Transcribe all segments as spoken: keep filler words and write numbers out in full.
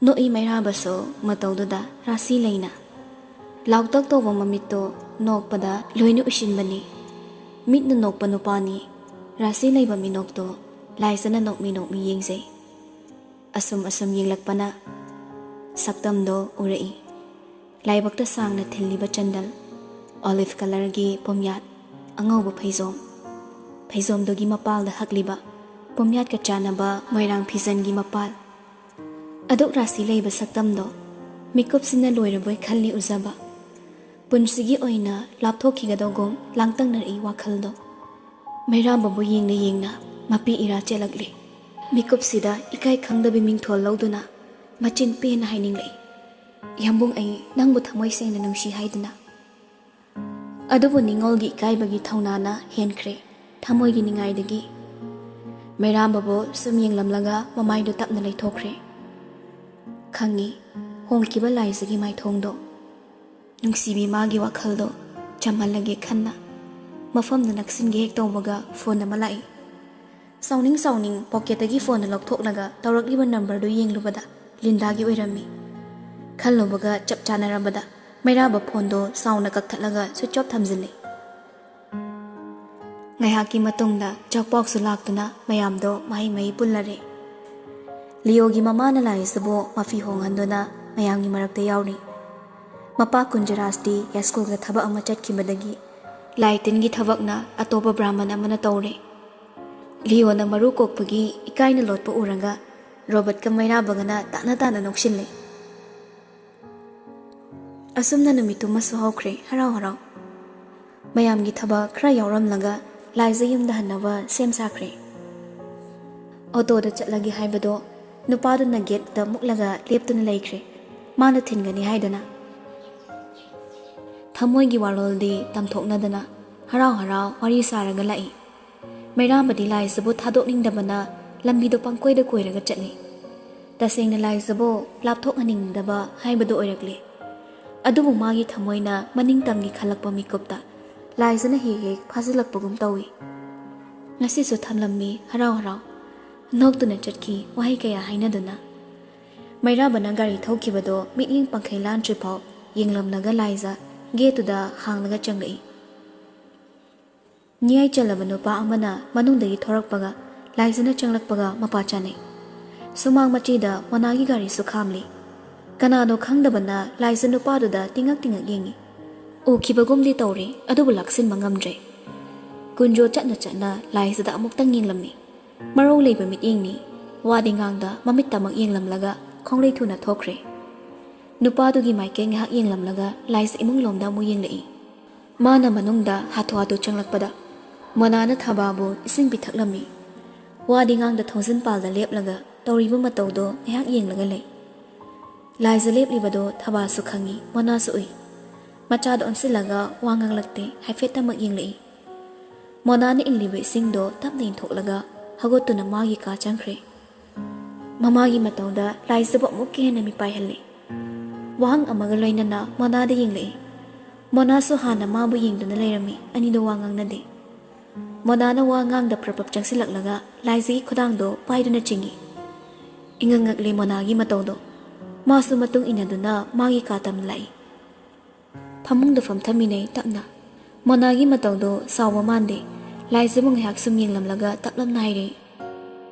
ꯅꯣꯛꯏ ꯃꯩꯔꯥꯕꯁꯨ ꯃꯇꯧꯗꯨꯗ ꯔꯥꯁꯤ ꯂꯩꯅ꯫ ꯂꯥꯎꯇꯛ ꯇꯧꯕ ꯃꯃꯤꯠꯇꯣ ꯅꯣꯛꯄꯗ ꯂꯣꯏꯅ ꯎꯁꯤꯟꯕꯅꯤ꯫ ꯃꯤꯠꯅ ꯅꯣꯛꯄ ꯅꯨꯄꯥꯅꯤ꯫ ꯔꯥꯁꯤ ꯂꯩꯕ ꯃꯤꯅꯣꯛꯇꯣ ꯂꯥꯏꯖꯅ ꯅꯣꯛꯃꯤ ꯅꯣꯛꯃꯤ ꯌꯦꯡꯖꯩ꯫ ꯑꯁꯨꯝ ꯑꯁꯨꯝ ꯌꯦꯡꯂꯛꯄꯅ ꯁꯛꯇꯝꯗꯣ ꯎꯔꯛꯏ꯫ ꯂꯥꯏꯕꯛꯇ ꯁꯥꯡꯅ ꯊꯤꯜꯂꯤꯕ ꯆꯟꯗꯜ, olive colourꯒꯤ ꯄꯨꯝꯌꯥꯠ, ꯑꯉꯧꯕ ꯐꯩꯖꯣꯝ, ꯐꯩꯖꯣꯝꯗꯨꯒꯤ ꯃꯄꯥꯜꯗ ꯍꯛꯂꯤꯕ ꯄꯨꯝꯌꯥꯠꯀ ꯆꯥꯟꯅꯕ ꯃꯣꯏꯔꯥꯡ ꯐꯤꯖꯟꯒꯤ ꯃꯄꯥꯜ꯫ ꯑꯗꯨꯛ ꯔꯥꯁꯤ ꯂꯩꯕ ꯁꯛꯇꯝꯗꯣ ꯃꯤꯀꯨꯞꯁꯤꯅ ꯂꯣꯏꯔꯕꯣꯏ ꯈꯜꯂꯤ ꯎꯖꯕ꯫ ꯄꯨꯟꯁꯤꯒꯤ ꯑꯣꯏꯅ ꯂꯥꯞꯊꯣꯛꯈꯤꯒꯗꯧꯒꯨꯝ ꯂꯥꯡꯇꯛꯅꯔꯛꯏ ꯋꯥꯈꯜꯗꯣ꯫ ꯃꯩꯔꯥꯕꯕꯨ ꯌꯦꯡꯅ ꯌꯦꯡꯅ ꯃꯄꯤ ꯏꯔꯥ ꯆꯦꯜꯂꯛꯂꯦ꯫ ꯃꯤꯀꯨꯞꯁꯤꯗ ꯏꯀꯥꯏ ꯈꯪꯗꯕꯤ ꯃꯤꯡꯊꯣꯜ ꯂꯧꯗꯨꯅ ꯃꯆꯤꯟ ꯄꯦꯟꯅ ꯍꯥꯏꯅꯤꯡꯂꯛꯏ, "ꯌꯥꯝꯕꯨꯡ, ꯑꯩ ꯅꯪꯕꯨ ꯊꯃꯣꯏ ꯁꯦꯡꯅ ꯅꯨꯡꯁꯤ" ꯍꯥꯏꯗꯨꯅ꯫ ꯑꯗꯨꯕꯨ ꯅꯤꯡꯉꯣꯜꯒꯤ ꯏꯀꯥꯏꯕꯒꯤ ꯊꯧꯅꯥꯅ ꯍꯦꯟꯈ꯭ꯔꯦ ꯊꯃꯣꯏꯒꯤ ꯅꯤꯡꯉꯥꯏꯗꯒꯤ꯫ ꯃꯩꯔꯥꯕꯕꯨ ꯁꯨꯝ ꯌꯦꯡꯂꯝꯂꯒ ꯃꯃꯥꯏꯗꯨ ꯇꯞꯅ ꯂꯩꯊꯣꯛꯈ꯭ꯔꯦ꯫ ꯈꯪꯉꯤ, ꯍꯣꯡꯈꯤꯕ ꯂꯥꯏꯖꯒꯤ ꯃꯥꯏꯊꯣꯡꯗꯣ꯫ ꯅꯨꯡꯁꯤꯕꯤ, ꯃꯥꯒꯤ ꯋꯥꯈꯜꯗꯣ ꯆꯝꯍꯜꯂꯒꯦ ꯈꯟꯅ ꯃꯐꯝꯗ ꯅꯛꯁꯤꯟꯒꯦ ꯍꯦꯛ ꯇꯧꯕꯒ ꯐꯣꯟ ꯑꯃ ꯂꯥꯛꯏ꯫ ꯁꯥꯎꯅꯤꯡ ꯁꯥꯎꯅꯤꯡ ꯄꯣꯀꯦꯠꯇꯒꯤ ꯐꯣꯟꯗꯨ ꯂꯧꯊꯣꯛꯂꯒ ꯇꯧꯔꯛꯂꯤꯕ ꯅꯝꯕꯔꯗꯨ ꯌꯦꯡꯂꯨꯕꯗ ꯂꯤꯟꯗꯥꯒꯤ ꯑꯣꯏꯔꯝꯃꯤ꯫ ꯈꯜꯂꯨꯕꯒ ꯆꯞ ꯆꯥꯅꯔꯕꯗ ꯃꯩꯔꯥꯕ ꯐꯣꯟꯗꯣ ꯁꯥꯎꯅ ꯀꯛꯊꯠꯂꯒ switch off ꯊꯝꯖꯤꯜꯂꯤ꯫ ꯉꯥꯏꯍꯥꯛꯀꯤ ꯃꯇꯨꯡꯗ ꯆꯥꯛꯄꯥꯎꯁꯨ ꯂꯥꯛꯇꯨꯅ ꯃꯌꯥꯝꯗꯣ ꯃꯍꯩ ꯃꯍꯩ ꯄꯨꯜꯂꯔꯦ꯫ ꯂꯤꯌꯣꯒꯤ ꯃꯃꯥꯅ ꯂꯥꯏꯖꯕꯨ ꯃꯐꯤ ꯍꯣꯡꯍꯟꯗꯨꯅ ꯃꯌꯥꯝꯒꯤ ꯃꯔꯛꯇ ꯌꯥꯎꯔꯤ꯫ ꯃꯄꯥ ꯀꯨꯟꯖꯔꯥꯖꯇꯤ ꯌꯥꯏꯁ꯭ꯀꯨꯜꯗ ꯊꯕꯛ ꯑꯃ ꯆꯠꯈꯤꯕꯗꯒꯤ ꯂꯥꯏ ꯇꯤꯟꯒꯤ ꯊꯕꯛꯅ ꯑꯇꯣꯞꯄ ꯕ꯭ꯔꯥꯍꯃꯟ ꯑꯃꯅ ꯇꯧꯔꯦ꯫ ꯂꯤꯌꯣꯅ ꯃꯔꯨ ꯀꯣꯛꯄꯒꯤ ꯏꯀꯥꯏꯅ ꯂꯣꯠꯄ ꯎꯔꯒ ꯔꯣꯕꯔꯠꯀ ꯃꯩꯔꯥꯕꯒꯅ ꯇꯥꯅ ꯇꯥꯅ ꯅꯣꯛꯁꯤꯜꯂꯦ꯫ ꯑꯁꯨꯝꯅ ꯅꯨꯃꯤꯠꯇꯨꯃꯁꯨ ꯍꯧꯈ꯭ꯔꯦ ꯍꯔꯥꯎ ꯍꯔꯥꯎ꯫ ꯃꯌꯥꯝꯒꯤ ꯊꯕꯛ ꯈꯔ ꯌꯥꯎꯔꯝꯂꯒ ꯂꯥꯏꯖ ꯌꯨꯝꯗ ꯍꯟꯅꯕ ꯁꯦꯝ ꯁꯥꯈ꯭ꯔꯦ꯫ ꯑꯣꯇꯣꯗ ꯆꯠꯂꯒꯦ ꯍꯥꯏꯕꯗꯣ ꯅꯨꯄꯥꯗꯨꯅ ꯒꯦꯠꯇ ꯃꯨꯛꯂꯒ ꯂꯦꯞꯇꯨꯅ ꯂꯩꯈ꯭ꯔꯦ, ꯃꯥꯅ ꯊꯤꯟꯒꯅꯤ ꯍꯥꯏꯗꯅ꯫ ꯊꯃꯣꯏꯒꯤ ꯋꯥꯔꯣꯜꯗꯤ ꯇꯝꯊꯣꯛꯅꯗꯅ ꯍꯔꯥꯎ ꯍꯔꯥꯎ ꯋꯥꯔꯤ ꯁꯥꯔꯒ ꯂꯥꯛꯏ꯫ ꯃꯩꯔꯥꯕꯗꯤ ꯂꯥꯏꯖꯕꯨ ꯊꯥꯗꯣꯛꯅꯤꯡꯗꯕꯅ ꯂꯝꯕꯤꯗꯣ ꯄꯪꯀꯣꯏꯗ ꯀꯣꯏꯔꯒ ꯆꯠꯂꯤ꯫ ꯇꯁꯦꯡꯅ ꯂꯥꯏꯖꯕꯨ ꯂꯥꯞꯊꯣꯛꯍꯟꯅꯤꯡꯗꯕ ꯍꯥꯏꯕꯗꯨ ꯑꯣꯏꯔꯛꯂꯦ꯫ ꯑꯗꯨꯕꯨ ꯃꯥꯒꯤ ꯊꯃꯣꯏꯅ ꯃꯅꯤꯡꯇꯝꯒꯤ ꯈꯜꯂꯛꯄ ꯃꯤꯀꯨꯞꯇ ꯂꯥꯏꯖꯅ ꯍꯦꯛ ꯍꯦꯛ ꯐꯥꯖꯤꯜꯂꯛꯄꯒꯨꯝ ꯇꯧꯏ꯫ ꯉꯁꯤꯁꯨ ꯊꯝꯂꯝꯃꯤ ꯍꯔꯥꯎ ꯍꯔꯥꯎ꯫ ꯅꯣꯛꯇꯨꯅ ꯆꯠꯈꯤ ꯋꯥꯍꯩ ꯀꯌꯥ ꯍꯥꯏꯅꯗꯨꯅ꯫ ꯃꯩꯔꯥꯕꯅ ꯒꯥꯔꯤ ꯊꯧꯈꯤꯕꯗꯣ ꯃꯤꯠꯌꯦꯡ ꯄꯪꯈꯩ ꯂꯥꯟꯗ꯭ꯔꯤꯐꯥꯎ ꯌꯦꯡꯂꯝꯂꯒ ꯂꯥꯏꯖ ꯒꯦꯠꯇꯨꯗ ꯍꯥꯡꯂꯒ ꯆꯪꯂꯛꯏ꯫ ꯅꯤꯌꯥꯏ ꯆꯜꯂꯕ ꯅꯨꯄꯥ ꯑꯃꯅ ꯃꯅꯨꯡꯗꯒꯤ ꯊꯣꯔꯛꯄꯒ ꯂꯥꯏꯖꯅ ꯆꯪꯂꯛꯄꯒ ꯃꯄꯥ ꯆꯥꯅꯩ꯫ ꯁꯨꯃꯥꯡ ꯃꯆꯤꯗ ꯃꯣꯅꯥꯒꯤ ꯒꯥꯔꯤꯁꯨ ꯈꯥꯝꯂꯤ꯫ ꯀꯅꯥꯅꯣ ꯈꯪꯗꯕꯅ ꯂꯥꯏꯖ ꯅꯨꯄꯥꯗꯨꯗ ꯇꯤꯡꯉꯛ ꯇꯤꯡꯉꯛ ꯌꯦꯡꯉꯤ꯫ ꯎꯈꯤꯕꯒꯨꯝꯗꯤ ꯇꯧꯔꯦ, ꯑꯗꯨꯕꯨ ꯂꯥꯛꯁꯤꯟꯕ ꯉꯝꯗ꯭ꯔꯦ꯫ ꯀꯨꯟꯖꯣ ꯆꯠꯅ ꯆꯠꯅ ꯂꯥꯏꯖꯗ ꯑꯃꯨꯛꯇꯪ ꯌꯦꯡꯂꯝꯃꯤ꯫ ꯃꯔꯧ ꯂꯩꯕ ꯃꯤꯠꯌꯦꯡꯅꯤ꯫ ꯋꯥꯗꯤ ꯉꯥꯡꯗ ꯃꯃꯤꯠꯇꯃꯛ ꯌꯦꯡꯂꯝꯂꯒ ꯈꯣꯡꯂꯩ ꯊꯨꯅ ꯊꯣꯛꯈ꯭ꯔꯦ꯫ ꯅꯨꯄꯥꯗꯨꯒꯤ ꯃꯥꯏꯀꯩ ꯉꯥꯏꯍꯥꯛ ꯌꯦꯡꯂꯝꯂꯒ ꯂꯥꯏꯖ ꯏꯃꯨꯡ ꯂꯣꯝꯗ ꯑꯃꯨꯛ ꯌꯦꯡꯂꯛꯏ꯫ ꯃꯥꯅ ꯃꯅꯨꯡꯗ ꯍꯥꯊꯨ ꯍꯥꯊꯨ ꯆꯪꯂꯛꯄꯗ ꯃꯣꯅꯥꯅ ꯊꯕꯥꯕꯨ ꯏꯁꯤꯡ ꯄꯤꯊꯛꯂꯝꯃꯤ꯫ ꯋꯥꯗꯤ ꯉꯥꯡꯗ ꯊꯣꯡꯖꯤꯟ ꯄꯥꯜꯗ ꯂꯦꯞꯂꯒ ꯇꯧꯔꯤꯕ ꯃꯇꯧꯗꯣ ꯉꯥꯏꯍꯥꯛ ꯌꯦꯡꯂꯒ ꯂꯩ꯫ ꯂꯥꯏꯖ ꯂꯦꯞꯂꯤꯕꯗꯣ ꯊꯕꯥꯁꯨ ꯈꯪꯏ, ꯃꯣꯅꯥꯁꯨ ꯎꯏ꯫ ꯃꯆꯥꯗ ꯑꯣꯟꯁꯤꯜꯂꯒ ꯋꯥ ꯉꯥꯡꯂꯛꯇꯦ, ꯍꯥꯏꯐꯦꯠꯇꯃꯛ ꯌꯦꯡꯂꯛꯏ꯫ ꯃꯣꯅꯥꯅ ꯏꯜꯂꯤꯕ ꯏꯁꯤꯡꯗꯣ ꯇꯞꯅ ꯏꯟꯊꯣꯛꯂꯒ ꯍꯧꯒꯠꯇꯨꯅ ꯃꯥꯒꯤ ꯀꯥ ꯆꯪꯈ꯭ꯔꯦ꯫ ꯃꯃꯥꯒꯤ ꯃꯇꯧꯗ ꯂꯥꯏꯖꯕꯨ ꯑꯃꯨꯛꯀ ꯍꯦꯟꯅ ꯃꯤꯄꯥꯏꯍꯜꯂꯦ꯫ ꯋꯥꯍꯪ ꯑꯃꯒ ꯂꯣꯏꯅꯅ ꯃꯣꯅꯥꯗ ꯌꯦꯡꯂꯛꯏ꯫ ꯃꯣꯅꯥꯁꯨ ꯍꯥꯟꯅ ꯃꯥꯕꯨ ꯌꯦꯡꯗꯨꯅ ꯂꯩꯔꯝꯃꯤ, ꯑꯅꯤꯗꯣ ꯋꯥ ꯉꯥꯡꯅꯗꯦ꯫ ꯃꯣꯅꯥꯅ ꯋꯥ ꯉꯥꯡꯗ ꯄ꯭ꯔꯞ ꯄ꯭ꯔꯞ ꯆꯪꯁꯤꯜꯂꯛꯂꯒ ꯂꯥꯏꯖꯒꯤ ꯈꯨꯗꯥꯡꯗꯣ ꯄꯥꯏꯗꯨꯅ ꯆꯤꯡꯏ꯫ ꯏꯉꯛ ꯉꯛꯂꯦ ꯃꯣꯅꯥꯒꯤ ꯃꯇꯧꯗꯣ꯫ ꯃꯥꯁꯨ ꯃꯇꯨꯡ ꯏꯟꯅꯗꯨꯅ ꯃꯥꯒꯤ ꯀꯥ ꯇꯝꯅ ꯂꯥꯛꯏ꯫ ꯐꯃꯨꯡꯗ ꯐꯝꯊꯃꯤꯟꯅꯩ ꯇꯞꯅ꯫ ꯃꯣꯅꯥꯒꯤ ꯃꯇꯧꯗꯣ ꯁꯥꯎꯕ ꯃꯥꯟꯗꯦ꯫ ꯂꯥꯏꯖꯕꯨ ꯉꯥꯏꯍꯥꯛ ꯁꯨꯝ ꯌꯦꯡꯂꯝꯂꯒ ꯇꯞꯂꯞꯅ ꯍꯥꯏꯔꯦ,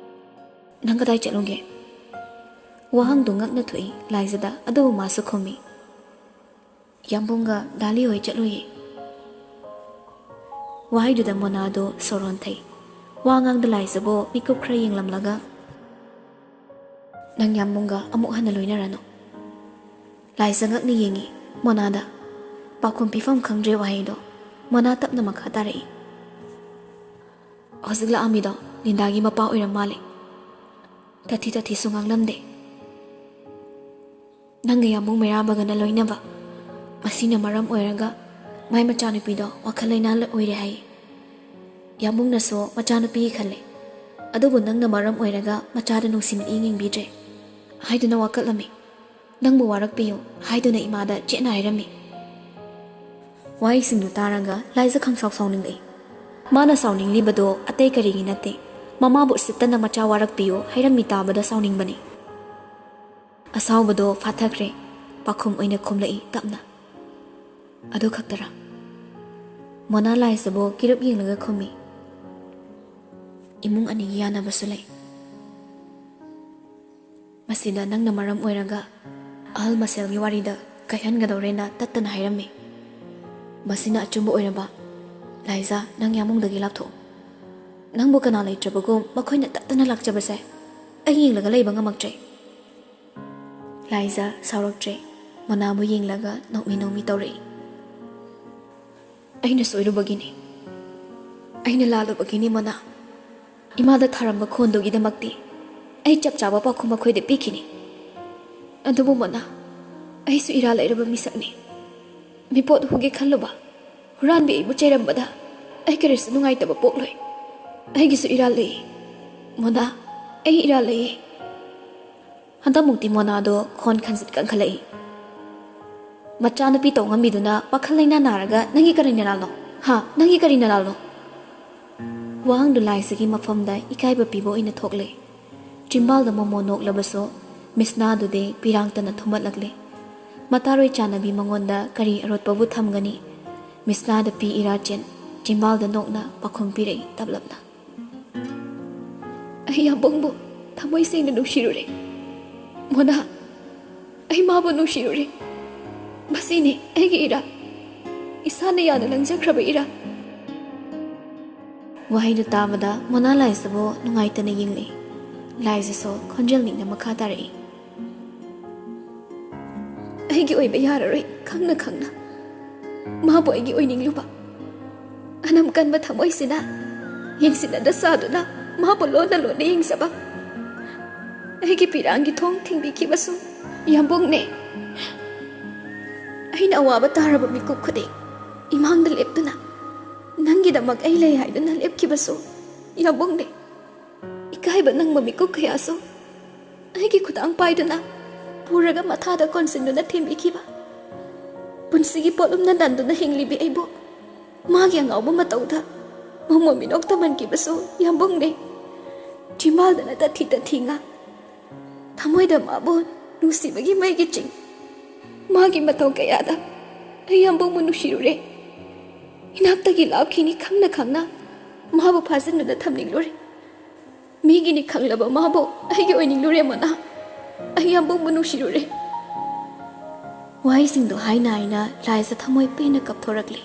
"ꯅꯪ ꯀꯗꯥꯏ ꯆꯠꯂꯨꯒꯦ?" ꯋꯥꯍꯪꯗꯨ ꯉꯛꯅ ꯊꯣꯛꯏ ꯂꯥꯏꯖꯗ, ꯑꯗꯨꯕꯨ ꯃꯥꯁꯨ ꯈꯨꯝꯃꯤ, "ꯌꯥꯝꯕꯨꯡꯒ ꯗꯥꯂꯤ ꯍꯣꯏ ꯆꯠꯂꯨꯏ"꯫ ꯋꯥꯍꯩꯗꯨꯗ ꯃꯣꯅꯥꯗꯣ ꯁꯣꯔ ꯍꯣꯟꯊꯩ꯫ ꯋꯥ ꯉꯥꯡꯗ ꯂꯥꯏꯖꯕꯨ ꯃꯤꯀꯨꯞ ꯈꯔ ꯌꯦꯡꯂꯝꯂꯒ, "ꯅꯪ ꯌꯥꯝꯕꯨꯡꯒ ꯑꯃꯨꯛ ꯍꯟꯅ ꯂꯣꯏꯅꯔꯅꯨ"꯫ ꯂꯥꯏꯖ ꯉꯛꯅ ꯌꯦꯡꯉꯤ ꯃꯣꯅꯥꯗ꯫ ꯄꯥꯎꯈꯨꯝ ꯄꯤꯐꯝ ꯈꯪꯗ꯭ꯔꯦ ꯋꯥꯍꯩꯗꯣ꯫ ꯃꯣꯅꯥ ꯇꯞꯅ ꯃꯈꯥ ꯇꯥꯔꯛꯏ, "ꯍꯧꯖꯤꯛ ꯂꯥꯛꯑꯝꯃꯤꯗꯣ ꯂꯤꯟꯗꯥꯒꯤ ꯃꯄꯥ ꯑꯣꯏꯔ ꯃꯥꯜꯂꯦ꯫ ꯇꯥꯊꯤ ꯇꯥꯊꯤꯁꯨ ꯉꯥꯡꯂꯝꯗꯦ꯫ ꯅꯪꯒ ꯌꯥꯝꯕꯨꯡ ꯃꯩꯔꯥꯕꯒꯅ ꯂꯣꯏꯅꯕ꯫ ꯃꯁꯤꯅ ꯃꯔꯝ ꯑꯣꯏꯔꯒ ꯃꯥꯏ ꯃꯆꯥꯅꯨꯄꯤꯗꯣ ꯋꯥꯈꯜ ꯂꯩꯅꯥ ꯑꯣꯏꯔꯦ ꯍꯥꯏꯌꯦ꯫ ꯌꯥꯝꯕꯨꯡꯅꯁꯨ ꯃꯆꯥꯅꯨꯄꯤꯒꯤ ꯈꯜꯂꯦ꯫ ꯑꯗꯨꯕꯨ ꯅꯪꯅ ꯃꯔꯝ ꯑꯣꯏꯔꯒ ꯃꯆꯥꯗ ꯅꯨꯡꯁꯤ ꯃꯤꯠꯌꯦꯡ ꯌꯦꯡꯕꯤꯗ꯭ꯔꯦ ꯍꯥꯏꯗꯨꯅ ꯋꯥꯀꯠꯂꯝꯃꯤ꯫ ꯅꯪꯕꯨ ꯋꯥꯔꯛꯄꯤꯌꯨ ꯍꯥꯏꯗꯨꯅ ꯏꯃꯥꯗ ꯆꯦꯠꯅ ꯍꯥꯏꯔꯝꯃꯤ"꯫ ꯋꯥꯍꯩꯁꯤꯡꯗꯨ ꯇꯥꯔꯒ ꯂꯥꯏꯖ ꯈꯪꯁꯥꯎ ꯁꯥꯎꯅꯤꯡꯂꯛꯏ꯫ ꯃꯥꯅ ꯁꯥꯎꯅꯤꯡꯂꯤꯕꯗꯣ ꯑꯇꯩ ꯀꯔꯤꯒꯤ ꯅꯠꯇꯦ, ꯃꯃꯥꯕꯨ ꯎꯁꯤꯠꯇꯅ ꯃꯆꯥ ꯋꯥꯔꯛꯄꯤꯌꯨ ꯍꯥꯏꯔꯝꯃꯤ ꯇꯥꯕꯗ ꯁꯥꯎꯅꯤꯡꯕꯅꯤ꯫ ꯑꯁꯥꯎꯕꯗꯣ ꯐꯥꯊꯈ꯭ꯔꯦ꯫ ꯄꯥꯈꯨꯝ ꯑꯣꯏꯅ ꯈꯨꯝꯂꯛꯏ ꯇꯞꯅ꯫ "ꯑꯗꯨ ꯈꯛꯇꯔꯥ?" ꯃꯣꯅꯥ ꯂꯥꯏꯖꯕꯨ ꯀꯤꯔꯨꯞ ꯌꯦꯡꯂꯒ ꯈꯨꯝꯃꯤ꯫ "ꯏꯃꯨꯡ ꯑꯅꯤꯒꯤ ꯌꯥꯅꯕꯁꯨ ꯂꯩ꯫ ꯃꯁꯤꯗ ꯅꯪꯅ ꯃꯔꯝ ꯑꯣꯏꯔꯒ ꯑꯍꯜ ꯃꯁꯦꯜꯒꯤ ꯋꯥꯔꯤꯗ ꯀꯥꯏꯍꯟꯒꯗꯧꯔꯦꯅ ꯇꯠꯇꯅ ꯍꯥꯏꯔꯝꯃꯤ꯫ ꯃꯁꯤꯅ ꯑꯆꯨꯝꯕ ꯑꯣꯏꯔꯕ? ꯂꯥꯏꯖꯥ, ꯅꯪ ꯌꯥꯝꯕꯨꯡꯗꯒꯤ ꯂꯥꯞꯊꯣꯛꯎ꯫ ꯅꯪꯕꯨ ꯀꯅꯥ ꯂꯩꯇ꯭ꯔꯕꯒꯨꯝ ꯃꯈꯣꯏꯅ ꯇꯠꯇꯅ ꯂꯥꯛꯆꯕꯁꯦ ꯑꯩ ꯌꯦꯡꯂꯒ ꯂꯩꯕ ꯉꯝꯃꯛꯇ꯭ꯔꯦ꯫" ꯂꯥꯏꯖꯥ ꯁꯥꯎꯔꯛꯇ꯭ꯔꯦ꯫ ꯃꯣꯅꯥꯕꯨ ꯌꯦꯡꯂꯒ ꯅꯣꯛꯃꯤ ꯅꯣꯛꯃꯤ ꯇꯧꯔꯛꯏ꯫ "ꯑꯩꯅ ꯁꯣꯏꯔꯨꯕꯒꯤꯅꯤ꯫ ꯑꯩꯅ ꯂꯥꯜꯂꯨꯕꯒꯤꯅꯤ, ꯃꯣꯅꯥ꯫ ꯏꯃꯥꯗ ꯊꯥꯔꯝꯕ ꯈꯣꯟꯗꯨꯒꯤꯗꯃꯛꯇꯤ ꯑꯩ ꯆꯞ ꯆꯥꯕ ꯄꯥꯎꯈꯨꯝ ꯃꯈꯣꯏꯗ ꯄꯤꯈꯤꯅꯤ꯫ ꯑꯗꯨꯕꯨ ꯃꯣꯅꯥ, ꯑꯩꯁꯨ ꯏꯔꯥꯜ ꯂꯩꯔꯕ ꯃꯤꯁꯛꯅꯤ꯫ ꯃꯤꯄꯣꯠ ꯍꯨꯒꯦ ꯈꯜꯂꯨꯕ, ꯍꯨꯔꯥꯟꯕꯤ ꯑꯩꯕꯨ ꯆꯩꯔꯝꯕꯗ ꯑꯩ ꯀꯔꯤꯁꯨ ꯅꯨꯡꯉꯥꯏꯇꯕ ꯄꯣꯛꯂꯣꯏ꯫ ꯑꯩꯒꯤꯁꯨ ꯏꯔꯥꯜ ꯂꯩꯌꯦ, ꯃꯣꯅꯥ, ꯑꯩ ꯏꯔꯥꯜ ꯂꯩꯌꯦ꯫" ꯍꯟꯗꯛꯃꯨꯛꯇꯤ ꯃꯣꯅꯥꯗꯣ ꯈꯣꯟ ꯈꯟꯖꯤꯠ ꯀꯟꯈꯠꯂꯛꯏ꯫ "ꯃꯆꯥꯅꯨꯄꯤ ꯇꯧ ꯉꯝꯕꯤꯗꯨꯅ ꯄꯥꯈꯜ ꯂꯩꯅꯥ ꯅꯥꯔꯒ ꯅꯪꯒꯤ ꯀꯔꯤ ꯅꯔꯥꯜꯅꯣ? ꯍꯥ? ꯅꯪꯒꯤ ꯀꯔꯤ ꯅꯔꯥꯜꯅꯣ?" ꯋꯥꯍꯪꯗꯨ ꯂꯥꯏꯖꯒꯤ ꯃꯐꯝꯗ ꯏꯀꯥꯏꯕ ꯄꯤꯕ ꯑꯣꯏꯅ ꯊꯣꯛꯂꯦ꯫ ꯆꯤꯝꯕꯥꯜꯗ ꯃꯣꯃꯣ ꯅꯣꯛꯂꯕꯁꯨ ꯃꯤꯁꯅꯥꯗꯨꯗꯤ ꯄꯤꯔꯥꯡꯇꯅ ꯊꯨꯝꯍꯠꯂꯛꯂꯦ꯫ ꯃꯇꯥꯔꯣꯏ ꯆꯥꯟꯅꯕꯤ ꯃꯉꯣꯟꯗ ꯀꯔꯤ ꯑꯔꯣꯠꯄꯕꯨ ꯊꯝꯒꯅꯤ? ꯃꯤꯁꯅꯥꯗ ꯄꯤ ꯏꯔꯥ ꯆꯦꯟ ꯆꯤꯝꯕꯥꯜꯗ ꯅꯣꯛꯅ ꯄꯥꯈꯨꯝ ꯄꯤꯔꯛꯏ ꯇꯞꯂꯞꯅ꯫ "ꯑꯩ ꯌꯥꯝꯕꯨꯡꯕꯨ ꯊꯃꯣꯏ ꯁꯦꯡꯅ ꯅꯨꯡꯁꯤꯔꯨꯔꯦ꯫ ꯃꯣꯅꯥ, ꯑꯩ ꯃꯥꯕꯨ ꯅꯨꯡꯁꯤꯔꯨꯔꯦ꯫ ꯃꯁꯤꯅꯤ ꯑꯩꯒꯤ ꯏꯔꯥꯜ, ꯏꯁꯥꯅ ꯌꯥꯅ ꯂꯪꯖꯈ꯭ꯔꯕ ꯏꯔꯥꯜ꯫" ꯋꯥꯍꯩꯗꯨ ꯇꯥꯕꯗ ꯃꯣꯅꯥ ꯂꯥꯏꯖꯕꯨ ꯅꯨꯡꯉꯥꯏꯇꯅ ꯌꯦꯡꯂꯛꯏ꯫ ꯂꯥꯏꯖꯁꯨ ꯈꯣꯟꯖꯦꯜ ꯅꯤꯛꯅ ꯃꯈꯥ ꯇꯥꯔꯛꯏ꯫ "ꯑꯩꯒꯤ ꯑꯣꯏꯕ ꯌꯥꯔꯔꯣꯏ ꯈꯪꯅ ꯈꯪꯅ꯫ ꯃꯥꯕꯨ ꯑꯩꯒꯤ ꯑꯣꯏꯅꯤꯡꯂꯨꯕ꯫ ꯑꯅꯝ ꯀꯟꯕ ꯊꯃꯣꯏꯁꯤꯅ ꯌꯦꯡꯁꯤꯟꯅꯗ ꯁꯥꯗꯨꯅ ꯃꯥꯕꯨ ꯂꯣꯟꯅ ꯂꯣꯟꯅ ꯌꯦꯡꯖꯕ꯫ ꯑꯩꯒꯤ ꯄꯤꯔꯥꯡꯒꯤ ꯊꯣꯡ ꯊꯤꯡꯕꯤꯈꯤꯕꯁꯨ ꯌꯥꯝꯕꯨꯡꯅꯦ꯫ ꯑꯩꯅ ꯑꯋꯥꯕ ꯇꯥꯔꯕ ꯃꯤꯀꯨꯞ ꯈꯨꯗꯤꯡ ꯏꯃꯥꯡꯗ ꯂꯦꯞꯇꯨꯅ ꯅꯪꯒꯤꯗꯃꯛ ꯑꯩ ꯂꯩ ꯍꯥꯏꯗꯨꯅ ꯂꯦꯞꯈꯤꯕꯁꯨ ꯌꯥꯝꯕꯨꯡꯅꯦ꯫ ꯏꯀꯥꯏꯕ ꯅꯪꯕ ꯃꯤꯀꯨꯞ ꯀꯌꯥꯁꯨ ꯑꯩꯒꯤ ꯈꯨꯗꯥꯡ ꯄꯥꯏꯗꯨꯅ ꯄꯨꯔꯒ ꯃꯊꯥꯗ ꯀꯣꯟꯁꯤꯟꯗꯨꯅ ꯊꯤꯟꯕꯤꯈꯤꯕ꯫ ꯄꯨꯟꯁꯤꯒꯤ ꯄꯣꯠꯂꯨꯝꯅ ꯅꯟꯗꯨꯅ ꯍꯤꯡꯂꯤꯕꯤ ꯑꯩꯕꯨ ꯃꯥꯒꯤ ꯑꯉꯥꯎꯕ ꯃꯇꯧꯗ ꯃꯣꯃꯣ ꯃꯤꯅꯣꯛ ꯇꯝꯍꯟꯈꯤꯕꯁꯨ ꯌꯥꯝꯕꯨꯡꯅꯦ꯫ ꯆꯤꯝꯕꯥꯜꯗꯅ ꯇꯠꯊꯤ ꯇꯠꯊꯤ ꯉꯥꯡ, ꯊꯃꯣꯏꯗ ꯃꯥꯕꯨ ꯅꯨꯡꯁꯤꯕꯒꯤ ꯃꯩꯒꯤ ꯆꯤꯡ, ꯃꯥꯒꯤ ꯃꯇꯧ ꯀꯌꯥꯗ ꯑꯩ ꯌꯥꯝꯕꯨꯡꯕꯨ ꯅꯨꯡꯁꯤꯔꯨꯔꯦ꯫ ꯏꯅꯥꯛꯇꯒꯤ ꯂꯥꯞꯈꯤꯅꯤ ꯈꯪꯅ ꯈꯪꯅ ꯃꯥꯕꯨ ꯐꯥꯖꯤꯟꯗꯨꯅ ꯊꯝꯅꯤꯡꯂꯨꯔꯦ꯫ ꯃꯤꯒꯤꯅꯤ ꯈꯪꯂꯕ ꯃꯥꯕꯨ ꯑꯩꯒꯤ ꯑꯣꯏꯅꯤꯡꯂꯨꯔꯦ ꯃꯣꯅꯥ꯫ ꯑꯩ ꯌꯥꯝꯕꯨꯡꯕꯨ ꯅꯨꯡꯁꯤꯔꯨꯔꯦ꯫ ꯋꯥꯍꯩꯁꯤꯡꯗꯣ ꯍꯥꯏꯅ ꯍꯥꯏꯅ ꯂꯥꯏꯖ ꯊꯃꯣꯏ ꯄꯦꯟꯅ ꯀꯞꯊꯣꯔꯛꯂꯦ꯫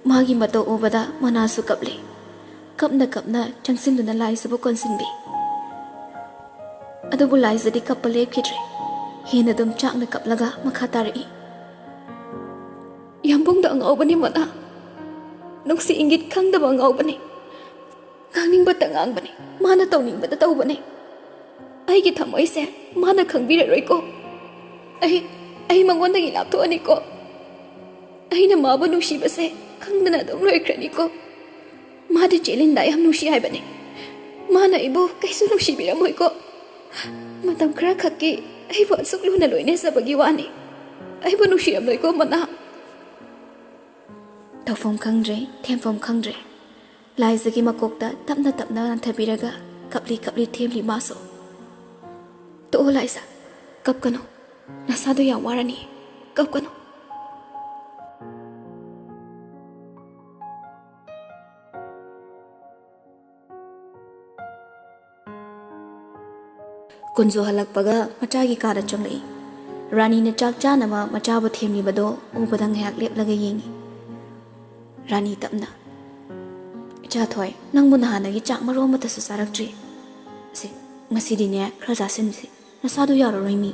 ꯃꯥꯒꯤ ꯃꯇꯧ ꯎꯕꯗ ꯃꯣꯅꯥꯁꯨ ꯀꯞꯂꯦ꯫ ꯀꯞꯅ ꯀꯞꯅ ꯆꯪꯁꯤꯟꯗꯨꯅ ꯂꯥꯏꯖꯕꯨ ꯀꯣꯟꯁꯤꯟꯕꯤ꯫ ꯑꯗꯨꯕꯨ ꯂꯥꯏꯖꯗꯤ ꯀꯞꯄ ꯂꯦꯞꯈꯤꯗ꯭ꯔꯦ꯫ ꯍꯦꯟꯅ ꯑꯗꯨꯝ ꯆꯥꯛꯅ ꯀꯞꯂꯒ ꯃꯈꯥ ꯇꯥꯔꯛꯏ꯫ ꯌꯥꯝꯕꯨꯡꯗꯣ ꯑꯉꯥꯎꯕꯅꯤ ꯃꯣꯅꯥ꯫ ꯅꯨꯡꯁꯤ ꯏꯪꯒꯤꯠ ꯈꯪꯗꯕ ꯑꯉꯥꯎꯕꯅꯤ꯫ ꯉꯥꯡꯅꯤꯡꯕꯇ ꯉꯥꯡꯕꯅꯤ꯫ ꯃꯥꯅ ꯇꯧꯅꯤꯡꯕꯇ ꯇꯧꯕꯅꯤ꯫ ꯑꯩꯒꯤ ꯊꯃꯣꯏꯁꯦ ꯃꯥꯅ ꯈꯪꯕꯤꯔꯔꯣꯏꯀꯣ꯫ ꯑꯩ, ꯑꯩ ꯃꯉꯣꯟꯗꯒꯤ ꯂꯥꯞꯊꯣꯛꯑꯅꯤꯀꯣ꯫ ꯑꯩꯅ ꯃꯥꯕꯨ ꯅꯨꯡꯁꯤꯕꯁꯦ ꯈꯪꯗꯅ ꯑꯗꯨꯝ ꯂꯣꯏꯈ꯭ꯔꯅꯤꯀꯣ꯫ ꯃꯥꯗꯤ ꯆꯦ ꯂꯤꯟꯗꯥ ꯌꯥꯝ ꯅꯨꯡꯁꯤ ꯍꯥꯏꯕꯅꯤ꯫ ꯃꯥꯅ ꯑꯩꯕꯨ ꯀꯩꯁꯨ ꯅꯨꯡꯁꯤꯕꯤꯔꯝꯃꯣꯏꯀꯣ꯫ ꯃꯇꯝ ꯈꯔ ꯈꯛꯀꯤ ꯑꯩꯕꯨ ꯑꯁꯨꯛ ꯂꯨꯅ ꯂꯣꯏꯅꯖꯕꯒꯤ ꯋꯥꯅꯤ꯫ ꯑꯩꯕꯨ ꯅꯨꯡꯁꯤꯔꯝꯂꯣꯏꯀꯣ ꯃꯣꯅꯥ꯫ ꯇꯧꯐꯝ ꯈꯪꯗ꯭ꯔꯦ, ꯊꯦꯝꯐꯝ ꯈꯪꯗ꯭ꯔꯦ꯫ ꯂꯥꯏꯖꯒꯤ ꯃꯀꯣꯛꯇ ꯇꯞꯅ ꯇꯞꯅ ꯅꯟꯊꯕꯤꯔꯒ ꯀꯞꯂꯤ ꯀꯞꯂꯤ ꯊꯦꯝꯂꯤ ꯃꯥꯁꯨ꯫ "ꯇꯣꯛꯑꯣ ꯂꯥꯏꯖ, ꯀꯞꯀꯅꯨ꯫ ꯅꯁꯥꯗꯣ ꯌꯥꯝ ꯋꯥꯔꯅꯤ꯫ ꯀꯞꯀꯅꯨ꯫" ꯀꯨꯟꯖꯣ ꯍꯜꯂꯛꯄꯒ ꯃꯆꯥꯒꯤ ꯀꯥꯗ ꯆꯪꯂꯛꯏ꯫ ꯔꯥꯅꯤꯅ ꯆꯥꯛ ꯆꯥꯅꯕ ꯃꯆꯥꯕꯨ ꯊꯦꯝꯂꯤꯕꯗꯣ ꯎꯕꯗ ꯉꯥꯏꯍꯥꯛ ꯂꯦꯞꯂꯒ ꯌꯦꯡꯉꯤ꯫ ꯔꯥꯅꯤ ꯇꯞꯅ, "ꯏꯆꯥ ꯊꯣꯏ, ꯅꯪꯕꯨ ꯅꯍꯥꯟꯗꯒꯤ ꯆꯥꯛ ꯃꯔꯨ ꯑꯃꯠꯇꯁꯨ ꯆꯥꯔꯛꯇ꯭ꯔꯤ꯫ ꯁꯦ, ꯉꯁꯤꯗꯤꯅꯦ ꯈꯔ ꯆꯥꯁꯤꯟꯁꯤ, ꯅꯁꯥꯗꯨ ꯌꯥꯔꯔꯣꯏ ꯃꯤ꯫"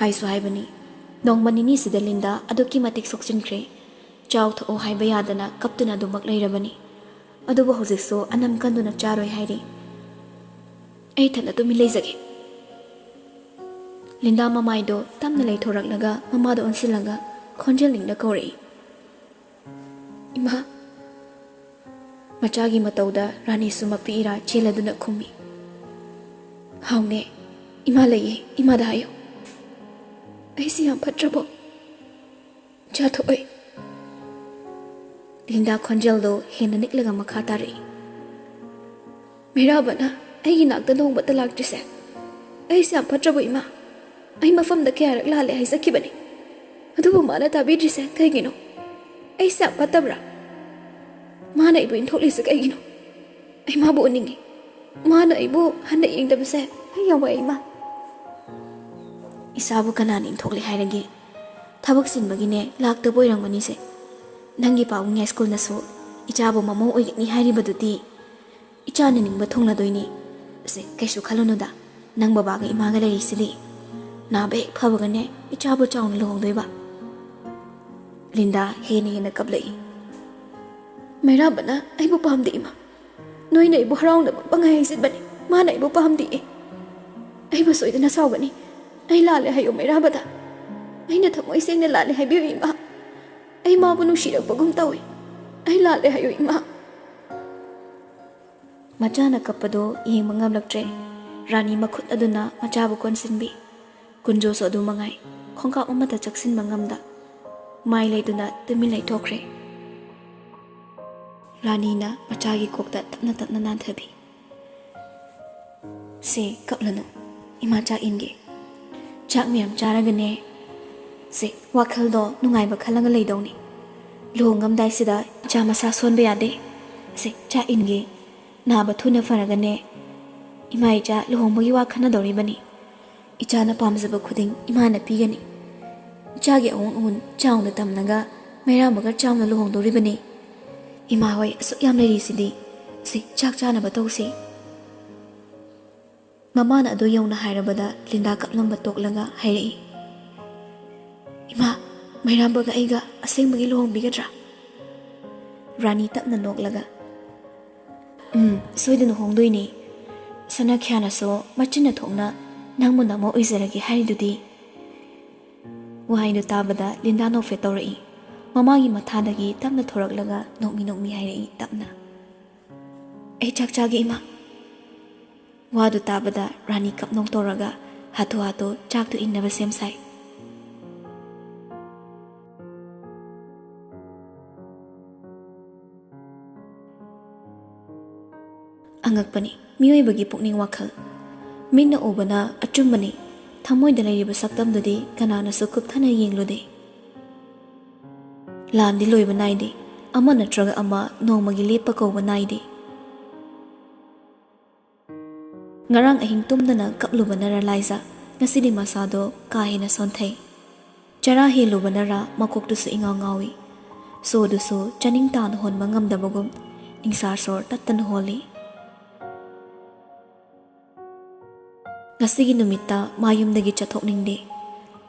ꯍꯥꯏꯁꯨ ꯍꯥꯏꯕꯅꯤ, ꯅꯣꯡꯃ ꯅꯤꯅꯤꯁꯤꯗ ꯂꯤꯟꯗꯥ ꯑꯗꯨꯛꯀꯤ ꯃꯇꯤꯛ ꯁꯣꯛꯆꯤꯟꯈ꯭ꯔꯦ꯫ ꯆꯥꯎ ꯊꯛꯑꯣ ꯍꯥꯏꯕ ꯌꯥꯗꯅ ꯀꯞꯇꯨꯅ ꯑꯗꯨꯃꯛ ꯂꯩꯔꯕꯅꯤ꯫ ꯑꯗꯨꯕꯨ ꯍꯧꯖꯤꯛꯁꯨ ꯑꯅꯝ ꯀꯟꯗꯨꯅ ꯆꯥꯔꯣꯏ ꯍꯥꯏꯔꯤ꯫ "ꯑꯩ ꯏꯊꯟꯗ ꯇꯨꯃꯤꯟ ꯂꯩꯖꯒꯦ꯫" ꯂꯤꯟꯗꯥ ꯃꯃꯥꯏꯗꯣ ꯇꯞꯅ ꯂꯩꯊꯣꯔꯛꯂꯒ ꯃꯃꯥꯗ ꯑꯣꯟꯁꯤꯜꯂꯒ ꯈꯣꯟꯖꯦꯜ ꯂꯤꯡꯅ ꯀꯧꯔꯛꯏ, "ꯏꯃꯥ!" ꯃꯆꯥꯒꯤ ꯃꯇꯧꯗ ꯔꯥꯅꯤꯁꯨ ꯃꯄꯤ ꯏꯔꯥ ꯆꯦꯜꯂꯗꯨꯅ ꯈꯨꯝꯃꯤ, "ꯍꯥꯎꯅꯦ, ꯏꯃꯥ ꯂꯩꯌꯦ, ꯏꯃꯥꯗ ꯍꯥꯏꯌꯨ꯫" "ꯑꯩꯁꯤ ꯌꯥꯝ ꯐꯠꯇ꯭ꯔꯕꯣ?" "ꯏꯆꯥ ꯊꯣꯛꯑꯣꯏ꯫" ꯂꯤꯟꯗꯥ ꯈꯣꯟꯖꯦꯜꯗꯣ ꯍꯦꯟꯅ ꯅꯤꯛꯂꯒ ꯃꯈꯥ ꯇꯥꯔꯛꯏ, "ꯃꯩꯔꯥꯕꯅ ꯑꯩꯒꯤ ꯅꯥꯛꯇ ꯅꯣꯡꯃꯇ ꯂꯥꯛꯇ꯭ꯔꯤꯁꯦ, ꯑꯩꯁꯦ ꯌꯥꯝ ꯐꯠꯇ꯭ꯔꯕꯣ, ꯏꯃꯥ? ꯑꯩ ꯃꯐꯝꯗ ꯀꯌꯥꯔꯛ ꯂꯥꯜꯂꯦ ꯍꯥꯏꯖꯈꯤꯕꯅꯤ, ꯑꯗꯨꯕꯨ ꯃꯥꯅ ꯇꯥꯕꯤꯗ꯭ꯔꯤꯁꯦ ꯀꯩꯒꯤꯅꯣ? ꯑꯩꯁꯦ ꯌꯥꯝ ꯐꯠꯇꯕ꯭ꯔꯥ? ꯃꯥꯅ ꯑꯩꯕꯨ ꯏꯟꯊꯣꯛꯂꯤꯁꯦ ꯀꯩꯒꯤꯅꯣ? ꯑꯩ ꯃꯥꯕꯨ ꯎꯅꯤꯡꯉꯤ꯫ ꯃꯥꯅ ꯑꯩꯕꯨ ꯍꯟꯅ ꯌꯦꯡꯗꯕꯁꯦ ꯑꯩ ꯌꯥꯝ ꯋꯥꯏ, ꯏꯃꯥ꯫ ꯏꯆꯥꯕꯨ ꯀꯅꯥꯅ ꯏꯟꯊꯣꯛꯂꯦ ꯍꯥꯏꯔꯒꯦ? ꯊꯕꯛ ꯆꯤꯟꯕꯒꯤꯅꯦ ꯂꯥꯛꯇꯕ ꯑꯣꯏꯔꯝꯒꯅꯤꯁꯦ꯫ ꯅꯪꯒꯤ ꯄꯥꯕꯨꯡ ꯌꯥꯏꯁ꯭ꯀꯨꯜꯅꯁꯨ ꯏꯆꯥꯕꯨ ꯃꯃꯧ ꯑꯣꯏꯒꯅꯤ ꯍꯥꯏꯔꯤꯕꯗꯨꯗꯤ꯫ ꯏꯆꯥꯅ ꯅꯤꯡꯕ ꯊꯨꯡꯂꯗꯣꯏꯅꯤ꯫ ꯑꯁꯦ, ꯀꯩꯁꯨ ꯈꯜꯂꯨꯅꯨꯗ꯫ ꯅꯪ ꯕꯕꯥꯒ ꯏꯃꯥꯒ ꯂꯩꯔꯤꯁꯤꯗꯤ꯫ ꯅꯥꯕ ꯍꯦꯛ ꯐꯕꯒꯅꯦ ꯏꯆꯥꯕꯨ ꯆꯥꯎꯅ ꯂꯨꯍꯣꯡꯗꯣꯏꯕ꯫ ꯂꯤꯟꯗꯥ ꯍꯦꯟꯅ ꯍꯦꯟꯅ ꯀꯞꯂꯛꯏ꯫ ꯃꯩꯔꯥꯕꯅ ꯑꯩꯕꯨ ꯄꯥꯝꯗꯦ, ꯏꯃꯥ꯫ ꯅꯣꯏꯅ ꯑꯩꯕꯨ ꯍꯔꯥꯎꯅꯕ ꯄꯪꯍꯥꯏ ꯍꯥꯏꯖꯤꯟꯕꯅꯤ꯫ ꯃꯥꯅ ꯑꯩꯕꯨ ꯄꯥꯝꯗꯦ꯫ ꯑꯩꯕꯨ ꯁꯣꯏꯗꯅ ꯁꯥꯎꯒꯅꯤ꯫ ꯑꯩ ꯂꯥꯜꯂꯦ ꯍꯥꯏꯌꯨ ꯃꯩꯔꯥꯕꯗ꯫ ꯑꯩꯅ ꯊꯃꯣꯏ ꯁꯦꯡꯅ ꯂꯥꯜꯂꯦ ꯍꯥꯏꯕꯤꯌꯨ, ꯏꯃꯥ꯫ ꯑꯩ ꯃꯥꯕꯨ ꯅꯨꯡꯁꯤꯔꯛꯄꯒꯨꯝ ꯇꯧꯏ꯫ ꯑꯩ ꯂꯥꯜꯂꯦ ꯍꯥꯏꯌꯨ, ꯏꯃꯥ꯫ ꯃꯆꯥꯅ ꯀꯞꯄꯗꯨ ꯌꯦꯡꯕ ꯉꯝꯂꯛꯇ꯭ꯔꯦ꯫ ꯔꯥꯅꯤ ꯃꯈꯨꯠ ꯑꯗꯨꯅ ꯃꯆꯥꯕꯨ ꯀꯣꯟꯁꯤꯟꯕꯤ꯫ ꯀꯨꯟꯖꯣꯁꯨ ꯑꯗꯨ ꯃꯉꯥꯏ, ꯈꯣꯡꯀꯥꯞ ꯑꯃꯠꯇ ꯆꯪꯁꯤꯟꯕ ꯉꯝꯗ ꯃꯥꯏ ꯂꯩꯗꯨꯅ ꯇꯨꯃꯤꯟ ꯂꯩꯊꯣꯛꯈ꯭ꯔꯦ꯫ ꯔꯥꯅꯤꯅ ꯃꯆꯥꯒꯤ ꯀꯣꯛꯇ ꯇꯞꯅ ꯇꯞꯅ ꯅꯥꯟꯊꯕꯤ꯫ "ꯁꯦ, ꯀꯞꯂꯅꯨ, ꯏꯃꯥ ꯆꯥꯛ ꯏꯟꯒꯦ꯫ ꯆꯥꯛ ꯃꯌꯥꯝ ꯆꯥꯔꯒꯅꯦ, ꯁꯦ, ꯋꯥꯈꯜꯗꯣ ꯅꯨꯡꯉꯥꯏꯕ ꯈꯜꯂꯒ ꯂꯩꯗꯧꯅꯤ꯫ ꯂꯨꯍꯣꯡꯉꯝꯗꯥꯏꯁꯤꯗ ꯏꯆꯥ ꯃꯁꯥ ꯁꯣꯟꯕ ꯌꯥꯗꯦ꯫ ꯁꯦ, ꯆꯥꯛ ꯏꯟꯒꯦ꯫ ꯅꯥꯕ ꯊꯨꯅ ꯐꯔꯒꯅꯦ, ꯏꯃꯥ ꯏꯆꯥ ꯂꯨꯍꯣꯡꯕꯒꯤ ꯋꯥ ꯈꯟꯅꯗꯧꯔꯤꯕꯅꯤ꯫ ꯏꯆꯥꯅ ꯄꯥꯝꯖꯕ ꯈꯨꯗꯤꯡ ꯏꯃꯥꯅ ꯄꯤꯒꯅꯤ꯫ ꯏꯆꯥꯒꯤ ꯑꯋꯨꯡ ꯑꯋꯨꯟ ꯆꯥꯎꯅ ꯇꯝꯂꯒ ꯃꯩꯔꯥꯕꯒ ꯆꯥꯎꯅ ꯂꯨꯍꯣꯡꯗꯧꯔꯤꯕꯅꯤ꯫ ꯏꯃꯥ ꯍꯣꯏ ꯑꯁꯨꯛ ꯌꯥꯝ ꯂꯩꯔꯤꯁꯤꯗꯤ꯫ ꯁꯤ ꯆꯥꯛ ꯆꯥꯅꯕ ꯇꯧꯁꯤ꯫" ꯃꯃꯥꯅ ꯑꯗꯨ ꯌꯧꯅ ꯍꯥꯏꯔꯕꯗ ꯂꯤꯟꯗꯥ ꯀꯞꯂꯝꯕ ꯇꯣꯛꯂꯒ ꯍꯥꯏꯔꯛꯏ, "ꯏꯃꯥ, ꯃꯩꯔꯥꯕꯒ ꯑꯩꯒ ꯑꯁꯦꯡꯕꯒꯤ ꯂꯨꯍꯣꯡꯕꯤꯒꯗ꯭ꯔꯥ?" ꯔꯥꯅꯤ ꯇꯞꯅ ꯅꯣꯛꯂꯒ, "ꯎꯝ, ꯁꯣꯏꯗꯅ ꯍꯣꯡꯗꯣꯏꯅꯤ꯫ ꯁꯅꯥꯈ꯭ꯌꯥꯅꯁꯨ ꯃꯆꯤꯟꯅ ꯊꯣꯛꯅ ꯅꯪꯕꯨ ꯅꯝꯃ ꯑꯣꯏꯖꯔꯒꯦ ꯍꯥꯏꯔꯤꯗꯨꯗꯤ꯫" ꯋꯥꯍꯩꯗꯨ ꯇꯥꯕꯗ ꯂꯤꯟꯗꯥ ꯅꯣꯛꯐꯦꯠ ꯇꯧꯔꯛꯏ꯫ ꯃꯃꯥꯒꯤ ꯃꯊꯥꯗꯒꯤ ꯇꯞꯅ ꯊꯣꯔꯛꯂꯒ ꯅꯣꯛꯃꯤ ꯅꯣꯛꯃꯤ ꯍꯥꯏꯔꯛꯏ ꯇꯞꯅ, "ꯑꯩ ꯆꯥꯛ ꯆꯥꯒꯦ, ꯏꯃꯥ꯫" ꯋꯥꯗꯨ ꯇꯥꯕꯗ ꯔꯥꯅꯤ ꯀꯞꯅꯣꯛ ꯇꯧꯔꯒ ꯍꯥꯊꯨ ꯍꯥꯊꯨ ꯆꯥꯛꯇꯨ ꯏꯟꯅꯕ ꯁꯦꯝ ꯁꯥꯏ꯫ ꯑꯉꯛꯄꯅꯤ ꯃꯤꯑꯣꯏꯕꯒꯤ ꯄꯨꯛꯅꯤꯡ ꯋꯥꯈꯜ꯫ ꯃꯤꯠꯅ ꯎꯕꯅ ꯑꯆꯨꯝꯕꯅꯤ꯫ ꯊꯃꯣꯏꯗ ꯂꯩꯔꯤꯕ ꯁꯛꯇꯝꯗꯨꯗꯤ ꯀꯅꯥꯅꯁꯨ ꯀꯨꯞꯊꯅ ꯌꯦꯡꯂꯨꯗꯦ꯫ ꯂꯥꯟꯗꯤ ꯂꯣꯏꯕ ꯅꯥꯏꯗꯦ꯫ ꯑꯃ ꯅꯠꯇ꯭ꯔꯒ ꯑꯃ ꯅꯣꯡꯃꯒꯤ ꯂꯦꯞꯄ ꯀꯧꯕ ꯅꯥꯏꯗꯦ꯫ ꯉꯔꯥꯡ ꯑꯍꯤꯡ ꯇꯨꯝꯗꯅ ꯀꯞꯂꯨꯕꯅꯔ ꯂꯥꯏꯖꯥ, ꯉꯁꯤꯗꯤ ꯃꯁꯥꯗꯣ ꯀꯥ ꯍꯦꯟꯅ ꯁꯣꯟꯊꯩ꯫ ꯆꯔꯥ ꯍꯦꯜꯂꯨꯕꯅꯔ ꯃꯀꯣꯛꯇꯨꯁꯨ ꯏꯉꯥꯎ ꯉꯥꯎꯏ꯫ ꯁꯣꯗꯨꯁꯨ ꯆꯥꯅꯤꯡ ꯇꯥꯅ ꯍꯣꯟꯕ ꯉꯝꯗꯕꯒꯨꯝ ꯏꯪꯁꯥ ꯁꯣꯔ ꯇꯠꯇꯅ ꯍꯣꯜꯂꯤ꯫ ꯉꯁꯤꯒꯤ ꯅꯨꯃꯤꯠꯇ ꯃꯥ ꯌꯨꯝꯗꯒꯤ ꯆꯠꯊꯣꯛꯅꯤꯡꯗꯦ꯫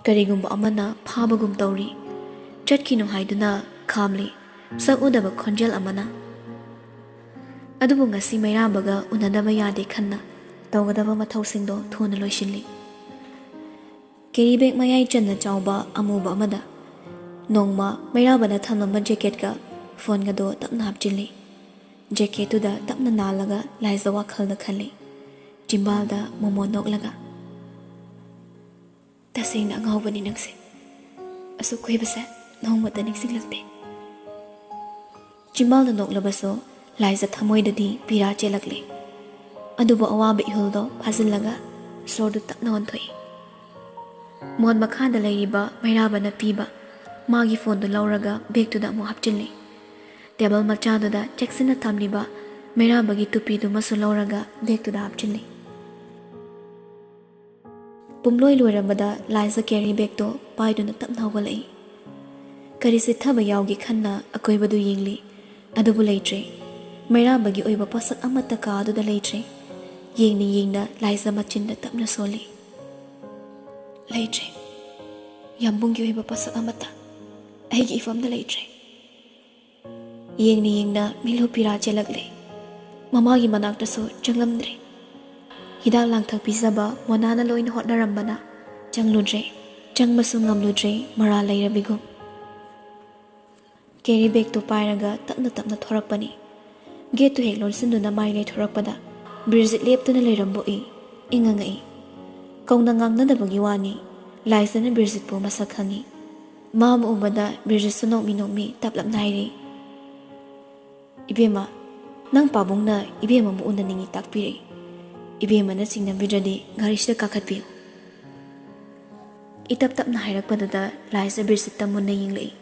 ꯀꯔꯤꯒꯨꯝꯕ ꯑꯃꯅ ꯐꯥꯕꯒꯨꯝ ꯇꯧꯔꯤ꯫ ꯆꯠꯈꯤꯅꯨ ꯍꯥꯏꯗꯨꯅ ꯈꯥꯝꯂꯤ꯫ ꯁꯛ ꯎꯗꯕ ꯈꯣꯟꯖꯦꯜ ꯑꯃꯅ꯫ ꯑꯗꯨꯕꯨ ꯉꯁꯤ ꯃꯩꯔꯥꯕꯒ ꯎꯅꯗꯕ ꯌꯥꯗꯦ ꯈꯟꯅ ꯇꯧꯒꯗꯕ ꯃꯊꯧꯁꯤꯡꯗꯣ ꯊꯨꯅ ꯂꯣꯏꯁꯤꯜꯂꯤ꯫ ꯀꯦꯔꯤ ꯕꯦꯒ ꯃꯌꯥꯏ ꯆꯟꯅ ꯆꯥꯎꯕ ꯑꯃꯨꯕ ꯑꯃꯗ ꯅꯣꯡꯃ ꯃꯩꯔꯥꯕꯅ ꯊꯝꯂꯝꯕ ꯖꯦꯀꯦꯠꯀ ꯐꯣꯟꯒꯗꯣ ꯇꯞꯅ ꯍꯥꯞꯆꯤꯜꯂꯤ꯫ ꯖꯦꯀꯦꯠꯇꯨꯗ ꯇꯞꯅ ꯅꯥꯜꯂꯒ ꯂꯥꯏꯖ ꯋꯥꯈꯜꯗ ꯈꯜꯂꯤ꯫ ꯆꯤꯝꯕꯥꯜꯗ ꯃꯣꯃꯣꯟ ꯅꯣꯛꯂꯒ, "ꯇꯁꯦꯡꯅ ꯑꯉꯥꯎꯕꯅꯤ ꯅꯪꯁꯦ꯫ ꯑꯁꯨꯛ ꯀꯨꯏꯕꯁꯦ ꯅꯣꯡꯃꯇ ꯅꯤꯡꯁꯤꯡꯂꯛꯇꯦ꯫" ꯆꯤꯝꯕꯥꯜꯗ ꯅꯣꯛꯂꯕꯁꯨ ꯂꯥꯏꯖ ꯊꯃꯣꯏꯗꯗꯤ ꯄꯤꯔꯥ ꯆꯦꯜꯂꯛꯂꯤ꯫ ꯑꯗꯨꯕꯨ ꯑꯋꯥꯕ ꯏꯍꯨꯜꯗꯣ ꯐꯥꯖꯤꯜꯂꯒ ꯁꯣꯔꯗꯨ ꯇꯞꯅ ꯑꯣꯟꯊꯣꯛꯏ꯫ ꯃꯣꯟ ꯃꯈꯥꯗ ꯂꯩꯔꯤꯕ ꯃꯩꯔꯥꯕꯅ ꯄꯤꯕ ꯃꯥꯒꯤ ꯐꯣꯟꯗꯨ ꯂꯧꯔꯒ ꯕꯦꯒꯇꯨꯗ ꯑꯃꯨꯛ ꯍꯥꯞꯆꯤꯜꯂꯤ꯫ ꯇꯦꯕꯜ ꯃꯆꯥꯗꯨꯗ ꯆꯦꯛꯁꯤꯟꯅ ꯊꯝꯂꯤꯕ ꯃꯩꯔꯥꯕꯒꯤ ꯇꯨꯄꯤꯗꯨꯃꯁꯨ ꯂꯧꯔꯒ ꯕꯦꯒꯇꯨꯗ ꯍꯥꯞꯆꯤꯜꯂꯤ꯫ ꯄꯨꯝꯂꯣꯏ ꯂꯣꯏꯔꯝꯕꯗ ꯂꯥꯏꯖ ꯀꯦꯔꯤ ꯕꯦꯒꯇꯣ ꯄꯥꯏꯗꯨꯅ ꯇꯞꯅ ꯍꯧꯒꯠꯂꯛꯏ꯫ ꯀꯔꯤ ꯆꯤꯠꯊꯕ ꯌꯥꯎꯒꯦ ꯈꯟꯅ ꯑꯀꯣꯏꯕꯗꯨ ꯌꯦꯡꯂꯤ꯫ ꯑꯗꯨꯕꯨ ꯂꯩꯇ꯭ꯔꯦ꯫ ꯃꯩꯔꯥꯕꯒꯤ ꯑꯣꯏꯕ ꯄꯣꯠꯁꯛ ꯑꯃꯠꯇ ꯀꯥ ꯑꯗꯨꯗ ꯂꯩꯇ꯭ꯔꯦ꯫ ꯌꯦꯡꯅ ꯌꯦꯡꯅ ꯂꯥꯏꯖ ꯃꯆꯤꯟꯗ ꯇꯞꯅ ꯁꯣꯜꯂꯤ꯫ "ꯂꯩꯇ꯭ꯔꯦ꯫ ꯌꯥꯝꯕꯨꯡꯒꯤ ꯑꯣꯏꯕ ꯄꯣꯠꯁꯛ ꯑꯃꯠꯇ ꯑꯩꯒꯤ ꯏꯐꯝꯗ ꯂꯩꯇ꯭ꯔꯦ꯫" ꯌꯦꯡꯅ ꯌꯦꯡꯅ ꯃꯤꯠꯂꯨ ꯄꯤꯔꯥ ꯆꯦꯜꯂꯛꯂꯦ꯫ ꯃꯃꯥꯒꯤ ꯃꯅꯥꯛꯇꯁꯨ ꯆꯪꯂꯝꯗ꯭ꯔꯦ꯫ ꯍꯤꯗꯥꯛ ꯂꯥꯡꯊꯛ ꯄꯤꯖꯕ ꯃꯣꯅꯥꯅ ꯂꯣꯏꯅ ꯍꯣꯠꯅꯔꯝꯕꯅ ꯆꯪꯂꯨꯗ꯭ꯔꯦ꯫ ꯆꯪꯕꯁꯨ ꯉꯝꯂꯨꯗ꯭ꯔꯦ, ꯃꯔꯥꯜ ꯂꯩꯔꯕꯤꯒꯨꯝ꯫ ꯀꯦꯔꯤ ꯕꯦꯒꯇꯨ ꯄꯥꯏꯔꯒ ꯇꯞꯅ ꯇꯞꯅ ꯊꯣꯔꯛꯄꯅꯤ꯫ ꯒꯦꯠꯇꯨ ꯍꯦꯛ ꯂꯣꯟꯁꯤꯟꯗꯨꯅ ꯃꯥꯏ ꯂꯩꯊꯣꯔꯛꯄꯗ ꯕ꯭ꯔꯤꯖꯤꯠ ꯂꯦꯞꯇꯨꯅ ꯂꯩꯔꯝꯕ ꯎꯏ꯫ ꯏꯪꯉꯪꯉꯛꯏ꯫ ꯀꯧꯅ ꯉꯥꯡꯅꯗꯕꯒꯤ ꯋꯥꯅꯤ꯫ ꯂꯥꯏꯖꯅ ꯕ꯭ꯔꯤꯖꯤꯠꯄꯨ ꯃꯁꯛ ꯈꯪꯏ꯫ ꯃꯥ ꯑꯃ ꯎꯕꯗ ꯕ꯭ꯔꯤꯖꯤꯠꯁꯨ ꯅꯣꯛꯃꯤ ꯅꯣꯛꯃꯤ ꯇꯞꯂꯞꯅ ꯍꯥꯏꯔꯤ, "ꯏꯕꯦꯝꯃ, ꯅꯪ ꯄꯥꯕꯨꯡꯅ ꯏꯕꯦꯝꯃꯕꯨ ꯎꯅꯅꯤꯡꯏ ꯇꯥꯛꯄꯤꯔꯛꯏ꯫ ꯏꯕꯦꯝꯃꯅ ꯆꯤꯡꯅꯕꯤꯗ꯭ꯔꯗꯤ ꯒꯥꯔꯤꯁꯤꯗ ꯀꯥꯈꯠꯄꯤꯌꯨ꯫ ꯏꯇꯞ ꯇꯞꯅ ꯍꯥꯏꯔꯛꯄꯗꯨꯗ ꯂꯥꯏꯖ ꯕꯤꯔꯖꯤꯠꯇ ꯃꯨꯟꯅ ꯌꯦꯡꯂꯛꯏ꯫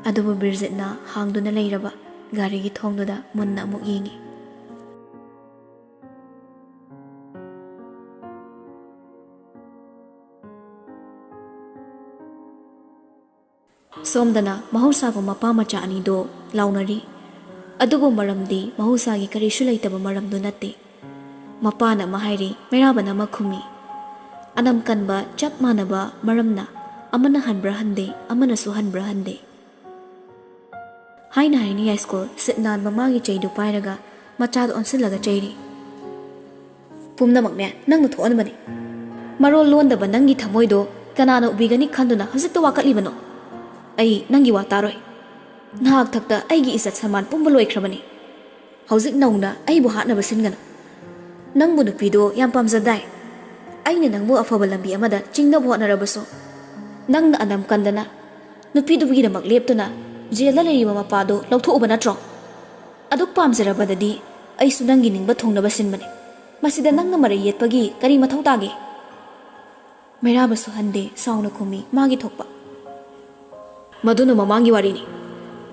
ꯑꯗꯨꯕꯨ ꯕꯤꯔꯖꯤꯠꯅ ꯍꯥꯡꯗꯨꯅ ꯂꯩꯔꯕ ꯒꯥꯔꯤꯒꯤ ꯊꯣꯡꯗꯨꯗ ꯃꯨꯟꯅ ꯑꯃꯨꯛ ꯌꯦꯡꯏ꯫ ꯁꯣꯝꯗꯅ ꯃꯍꯧꯁꯥꯒꯨꯝ ꯃꯄꯥ ꯃꯆꯥ ꯑꯅꯤꯗꯣ ꯂꯥꯎꯅꯔꯤ꯫ ꯑꯗꯨꯕꯨ ꯃꯔꯝꯗꯤ ꯃꯍꯧꯁꯥꯒꯤ ꯀꯔꯤꯁꯨ ꯂꯩꯇꯕ ꯃꯔꯝꯗꯨ ꯅꯠꯇꯦ꯫ ꯃꯄꯥꯅ ꯑꯃ ꯍꯥꯏꯔꯤ, ꯃꯩꯔꯥꯕꯅ ꯑꯃ ꯈꯨꯝꯃꯤ꯫ ꯑꯅꯝ ꯀꯟꯕ ꯆꯞ ꯃꯥꯟꯅꯕ ꯃꯔꯝꯅ ꯑꯃꯅ ꯍꯟꯕ꯭ꯔꯥ ꯍꯟꯗꯦ, ꯑꯃꯅꯁꯨ ꯍꯟꯕ꯭ꯔꯥ ꯍꯟꯗꯦ꯫ ꯍꯥꯏꯅ ꯍꯥꯏꯅ ꯌꯥꯏꯁ꯭ꯀꯨꯜ ꯁꯤꯠ ꯅꯥꯟꯕ ꯃꯥꯒꯤ ꯆꯩꯗꯨ ꯄꯥꯏꯔꯒ ꯃꯆꯥꯗ ꯑꯣꯟꯁꯤꯜꯂꯒ ꯆꯩꯔꯤ꯫ ꯄꯨꯝꯅꯃꯛꯅꯦ ꯅꯪꯅ ꯊꯣꯛꯍꯟꯕꯅꯤ꯫ ꯃꯔꯣꯜ ꯂꯣꯟꯗꯕ ꯅꯪꯒꯤ ꯊꯃꯣꯏꯗꯣ ꯀꯅꯥꯅ ꯎꯕꯤꯒꯅꯤ ꯈꯟꯗꯨꯅ ꯍꯧꯖꯤꯛꯇ ꯋꯥꯀꯠꯂꯤꯕꯅꯣ? ꯑꯩ ꯅꯪꯒꯤ ꯋꯥ ꯇꯥꯔꯣꯏ꯫ ꯅꯍꯥꯛ ꯊꯛꯇ ꯑꯩꯒꯤ ꯏꯖꯠ ꯁꯟꯃꯥꯟ ꯄꯨꯝꯕ ꯂꯣꯏꯈ꯭ꯔꯕꯅꯤ꯫ ꯍꯧꯖꯤꯛ ꯅꯧꯅ ꯑꯩꯕꯨ ꯍꯥꯠꯅꯕ ꯁꯤꯟꯒꯅꯨ꯫ ꯅꯪꯕꯨ ꯅꯨꯄꯤꯗꯣ ꯌꯥꯝ ꯄꯥꯝꯖꯗꯥꯏ? ꯑꯩꯅ ꯅꯪꯕꯨ ꯑꯐꯕ ꯂꯝꯕꯤ ꯑꯃꯗ ꯆꯤꯡꯅꯕ ꯍꯣꯠꯅꯔꯕꯁꯨ, ꯅꯪꯅ ꯑꯅꯝ ꯀꯟꯗꯅ ꯅꯨꯄꯤꯗꯨꯒꯤꯗꯃꯛ ꯂꯦꯞꯇꯨꯅ ꯖꯦꯜꯗ ꯂꯩꯔꯤꯕ ꯃꯄꯥꯗꯣ ꯂꯧꯊꯣꯛꯎꯕ ꯅꯠꯇ꯭ꯔꯣ? ꯑꯗꯨꯛ ꯄꯥꯝꯖꯔꯕꯗꯗꯤ ꯑꯩꯁꯨ ꯅꯪꯒꯤ ꯅꯤꯡꯕ ꯊꯨꯡꯅꯕ ꯁꯤꯟꯕꯅꯤ꯫ ꯃꯁꯤꯗ ꯅꯪꯅ ꯃꯔꯩ ꯌꯦꯠꯄꯒꯤ ꯀꯔꯤ ꯃꯊꯧ ꯇꯥꯒꯦ? ꯃꯩꯔꯥꯕꯁꯨ ꯍꯟꯗꯦ, ꯁꯥꯎꯅ ꯈꯨꯝꯃꯤ ꯃꯥꯒꯤ ꯊꯣꯛꯄ꯫ ꯃꯗꯨꯅ ꯃꯃꯥꯡꯒꯤ ꯋꯥꯔꯤꯅꯤ꯫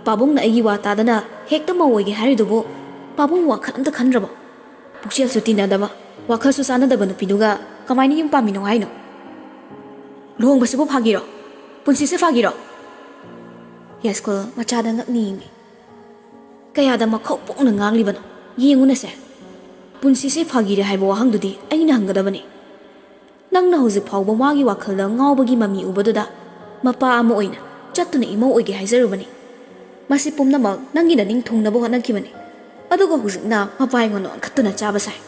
ꯄꯥꯕꯨꯡꯅ ꯑꯩꯒꯤ ꯋꯥ ꯇꯥꯗꯅ ꯍꯦꯛꯇ ꯃꯧ ꯑꯣꯏꯒꯦ ꯍꯥꯏꯔꯤꯗꯨꯕꯨ ꯄꯥꯕꯨꯡ ꯋꯥꯈꯜ ꯑꯝꯇ ꯈꯟꯗ꯭ꯔꯕꯣ? ꯄꯨꯛꯆꯦꯜꯁꯨ ꯇꯤꯟꯅꯗꯕ, ꯋꯥꯈꯜꯁꯨ ꯆꯥꯟꯅꯗꯕ ꯅꯨꯄꯤꯗꯨꯒ ꯀꯃꯥꯏꯅ ꯌꯨꯝ ꯄꯥꯝꯃꯤꯅꯣ ꯍꯥꯏꯅꯣ? ꯂꯨꯍꯣꯡꯕꯁꯤꯕꯨ ꯐꯥꯒꯤꯔꯣ? ꯄꯨꯟꯁꯤꯁꯦ ꯐꯥꯒꯤꯔꯣ? ꯌꯥꯏꯁ꯭ꯀꯨꯜ ꯃꯆꯥꯗ ꯉꯛꯅ ꯌꯦꯡꯉꯤ꯫ ꯀꯌꯥꯗ ꯃꯈꯧ ꯄꯣꯛꯅ ꯉꯥꯡꯂꯤꯕꯅꯣ? ꯌꯦꯡꯉꯨꯅꯁꯦ꯫ ꯄꯨꯟꯁꯤꯁꯦ ꯐꯥꯒꯤꯔꯦ ꯍꯥꯏꯕ ꯋꯥꯍꯪꯗꯨꯗꯤ ꯑꯩꯅ ꯍꯪꯒꯗꯕꯅꯤ꯫ ꯅꯪꯅ ꯍꯧꯖꯤꯛ ꯐꯥꯎꯕ ꯃꯥꯒꯤ ꯋꯥꯈꯜꯗ ꯉꯥꯎꯕꯒꯤ ꯃꯃꯤ ꯎꯕꯗꯨꯗ ꯃꯄꯥ ꯑꯃ ꯑꯣꯏꯅ ꯆꯠꯇꯨꯅ ꯏꯃꯧ ꯑꯣꯏꯒꯦ ꯍꯥꯏꯖꯔꯨꯕꯅꯤ꯫ ꯃꯁꯤ ꯄꯨꯝꯅꯃꯛ ꯅꯪꯒꯤ ꯅꯅꯤꯡ ꯊꯨꯡꯅꯕ ꯍꯣꯠꯅꯈꯤꯕꯅꯤ꯫ ꯑꯗꯨꯒ ꯍꯧꯖꯤꯛꯅ ꯃꯄꯥ ꯑꯩꯉꯣꯟꯗ ꯑꯣꯟꯈꯠꯇꯨꯅ ꯆꯥꯕ ꯁꯥꯏ꯫